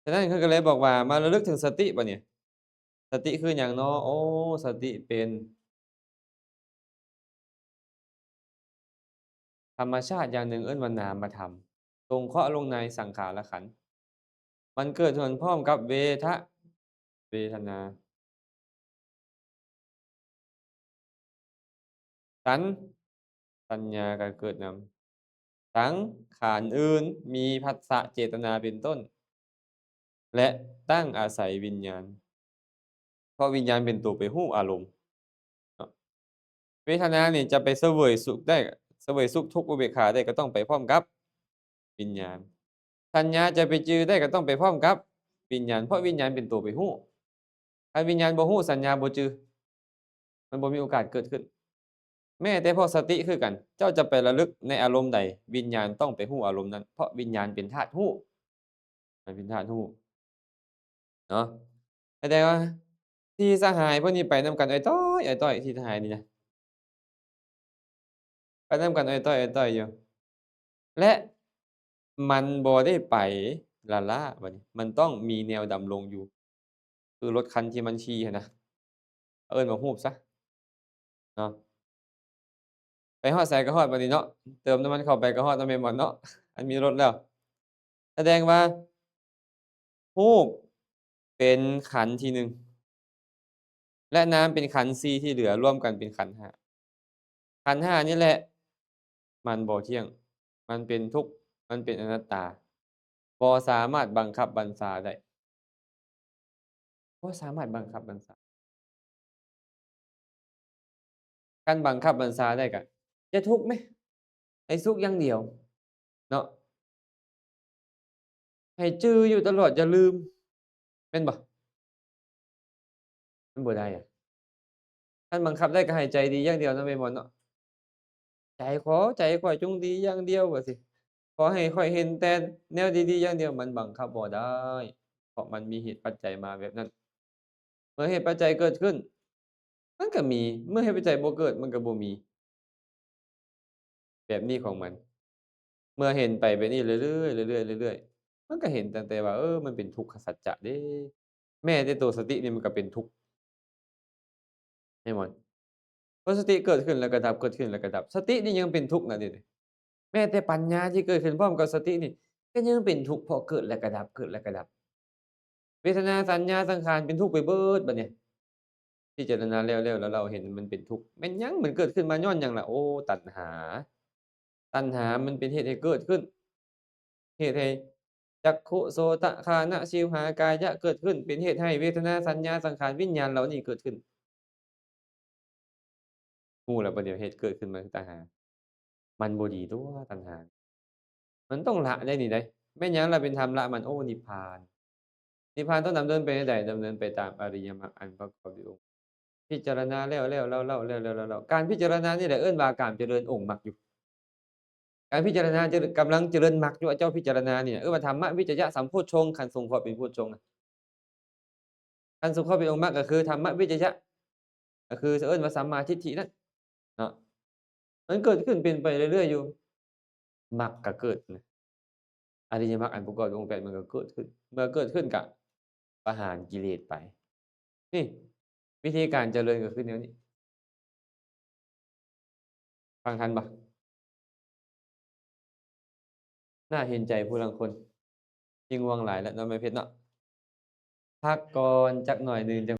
ສະນັ້ນເພິ່ນກໍເລີຍບອກວ່າ ມາລະລຶກເຖິງສະຕິບາດນີ້. ສະຕິຄືຫຍັງເນາະ? ໂອ້ ສະຕິເປັນ ທຳມະຊາດຢ່າງໜຶ່ງເອີ້ນວ່ານາມະທຳ, ສົງເຄາະລົງໃນສັງຂາລະຂັນ, ມັນເກີດຂຶ້ນພ້ອມກັບເວທະ ເວທະນາ, ສັນ ສັນຍາກໍເກີດນຳ, ສັງຂານອື່ນ ມີພັດສະເຈດຕະນາເປັນຕົ້ນ ແລະ ຕັ້ງອາໄສວິນຍານ ເພາະວິນຍານເປັນຕົວໄປຮູ້ອາລົມເນາະ. ເວທະນານີ້ຈະໄປສະເຫວີຍສຸກໄດ້ ສະເຫວີຍສຸກ ທຸກ ອຸເບກຂາໄດ້ ກໍຕ້ອງໄປພ້ອມກັບວິນຍານ. ສັນຍາຈະໄປຈື່ໄດ້ ກໍຕ້ອງໄປພ້ອມກັບວິນຍານ ເພາະວິນຍານເປັນຕົວໄປຮູ້. ຄັນວິນຍານບໍ່ຮູ້ ສັນຍາບໍ່ຈື່ ມັນບໍ່ມີໂອກາດເກີດຂຶ້ນ. ແມ້ແຕ່ພວກສະຕິຄືກັນ, ເຈົ້າຈະໄປລະລຶກໃນອາລົມໃດ, ວິນຍານຕ້ອງໄປຮູ້ອາລົມນັ້ນ ເພາະວິນຍານເປັນທາດຮູ້. ມັນເປັນທາດຮູ້ເນາະ. ສະແດງວ່າສີ່ສະຫາຍພວກນີ້ໄປນຳກັນອ້ອຍຕ້ອຍ ອ້ອຍຕ້ອຍ ສີ່ສະຫາຍນີ້ນະ ໄປນຳກັນອ້ອຍຕ້ອຍ ອ້ອຍຕ້ອຍຢູ່ ແລະ ມັນບໍ່ໄດ້ໄປລ້າໆ ບັດນີ້ ມັນຕ້ອງມີແນວດຳລົງຢູ່ ຄືລົດຄັນທີ່ມັນຂີ່ຫັ້ນນະ ເອີ້ນວ່າຮູບຊະເນາະ. ໄປຮອດໃສກໍຮອດບັດນີ້ເນາະ, ເຕີມນ້ຳມັນເຂົ້າໄປກໍຮອດເນາະ ແມ່ນບໍ່ເນາະ? ອັນມີລົດແລ້ວ ສະແດງວ່າຮູບເປັນຂັນທີໜຶ່ງ ແລະ ນາມເປັນຂັນສີ່ທີ່ເຫຼືອ ລວມກັນເປັນຂັນຫ້າ. ຂັນຫ້ານີ້ແຫຼະ ມັນບໍ່ທ່ຽງ, ມັນເປັນທຸກ, ມັນເປັນອະນັດຕາ, ບໍ່ສາມາດບັງຄັບບັນຊາໄດ້. ບໍ່ສາມາດບັງຄັບບັນຊາ. ຄັນບັງຄັບບັນຊາໄດ້ກໍຢ່າທຸກແມະ, ໃຫ້ສຸກຢ່າງດຽວເນາະ, ໃຫ້ຈື່ຢູ່ຕະຫຼອດ, ຢ່າລືມ, ແມ່ນບໍ່? ມັນບໍ່ໄດ້ອະ. ຄັນບັງຄັບໄດ້ກໍໃຫ້ໃຈດີຢ່າງດຽວເນາະ ແມ່ນບໍ່ເນາະ? ໃຈຂໍ, ໃຈຂ້ອຍຈົ່ງດີຢ່າງດຽວວ່າຊີ້, ຂໍໃຫ້ຂ້ອຍເຫັນແຕ່ແນວດີໆຢ່າງດຽວ, ມັນບັງຄັບບໍ່ໄດ້, ເພາະມັນມີເຫດປັດໄຈມາແບບນັ້ນ. ເມື່ອເຫດປັດໄຈເກີດຂຶ້ນ ມັນກໍມີ, ເມື່ອເຫດປັດໄຈບໍ່ເກີດ ມັນກໍບໍ່ມີ. ແບບນີ້ຂອງມັນ. ເມື່ອເຫັນໄປແບບນີ້ເລື້ອຍໆ ເລື້ອຍໆ ເລື້ອຍໆ ມັນກໍເຫັນຕັ້ງແຕ່ວ່າ ເອີ ມັນເປັນທຸກຂະສັດຈະເດ້. ແມ້ແຕ່ຕົວສະຕິນີ້ມັນກໍເປັນທຸກ ເຫັນບໍ່? ເພາະສະຕິເກີດຂຶ້ນແລ້ວກໍດັບ, ເກີດຂຶ້ນແລ້ວກໍດັບ. ສະຕິນີ້ຍັງເປັນທຸກນະເດ. ແມ້ແຕ່ປັນຍາທີ່ເກີດຂຶ້ນພ້ອມກັບສະຕິນີ້ ກໍຍັງເປັນທຸກ ເພາະເກີດແລ້ວກໍດັບ, ເກີດແລ້ວກໍດັບ. ເວທະນາ, ສັນຍາ, ສັງຂານ ເປັນທຸກໄປເບີດບັດນີ້. ພິຈາລະນາແລ້ວໆ ແລ້ວເຮົາເຫັນມັນເປັນທຸກ. ແມ່ນຫຍັງ? ມັນເກີດຂຶ້ນມາຍ້ອນຫຍັງລະ? ໂອ້ ຕັນຫາ. ຕັນຫາມັນເປັນເຫດໃຫ້ເກີດຂຶ້ນ, ເຫດໃຫ້ຈັກຂຸ, ໂສຕະ, ຄານະ, ຊິວຫາ, ກາຍະ ເກີດຂຶ້ນ, ເປັນເຫດໃຫ້ເວທະນາ, ສັນຍາ, ສັງຂານ, ວິນຍານເຫຼົ່ານີ້ເກີດຂຶ້ນ. ຮູ້ແລ້ວບໍ່? ດຽວເຫດເກີດຂຶ້ນມາຄືຕັນຫາ. ມັນບໍ່ດີຕົວະ ຕັນຫາ. ມັນຕ້ອງລະໄດ້ນີ້ໄດ໋. ແມ່ນຫຍັງລະເປັນທຳລະມັນ? ໂອ້ ນິບພານ. ນິບພານຕ້ອງດຳເນີນໄປແນວໃດ? ດຳເນີນໄປຕາມອະລິຍະມັກອັນປະກອບດ້ວຍອົງ. ພິຈາລະນາແລ້ວໆ ເລົ່າໆ ແລ້ວໆ ເລົ່າໆ. ການພິຈາລະນານີ້ແຫຼະເອີ້ນວ່າການຈະເລີນອົງມັກຢູ່. ການພິຈາລະນາຈະ ກຳລັງຈະເລີນມັກຢູ່. ເຈົ້າພິຈາລະນານີ້ນະ ເອີ້ນວ່າທຳມະວິຈະຍະສຳໂພດຊົງ, ຄັນສົງເຄາະເປັນໂພດຊົງນະ. ຄັນສົງເຄາະເປັນອົງມັກກໍຄືທຳມະວິຈະຍະ ກໍຄືເອີ້ນວ່າສຳມາທິດຖິນັ້ນເນາະ ມັນເກີດຂຶ້ນເປັນໄປເລື້ອຍໆຢູ່ ມັກກໍເກີດນະ ອະລິຍະມັກອັນປະກອບດ້ວຍອົງແປດມັນກໍເກີດຂຶ້ນ ເມື່ອເກີດຂຶ້ນກໍປະຫານກິເລດໄປ ນີ້ ວິທີການຈະເລີນກໍຄືແນວນີ້ ຟັງທັນບໍ່? ໜ້າເຫັນໃຈຜູ້ລາງຄົນ ທີ່ງ່ວງຫຼາຍແລ້ວເນາະ ແມ່ເພັດເນາະ ພັກກ່ອນຈັກໜ້ອຍໜຶ່ງ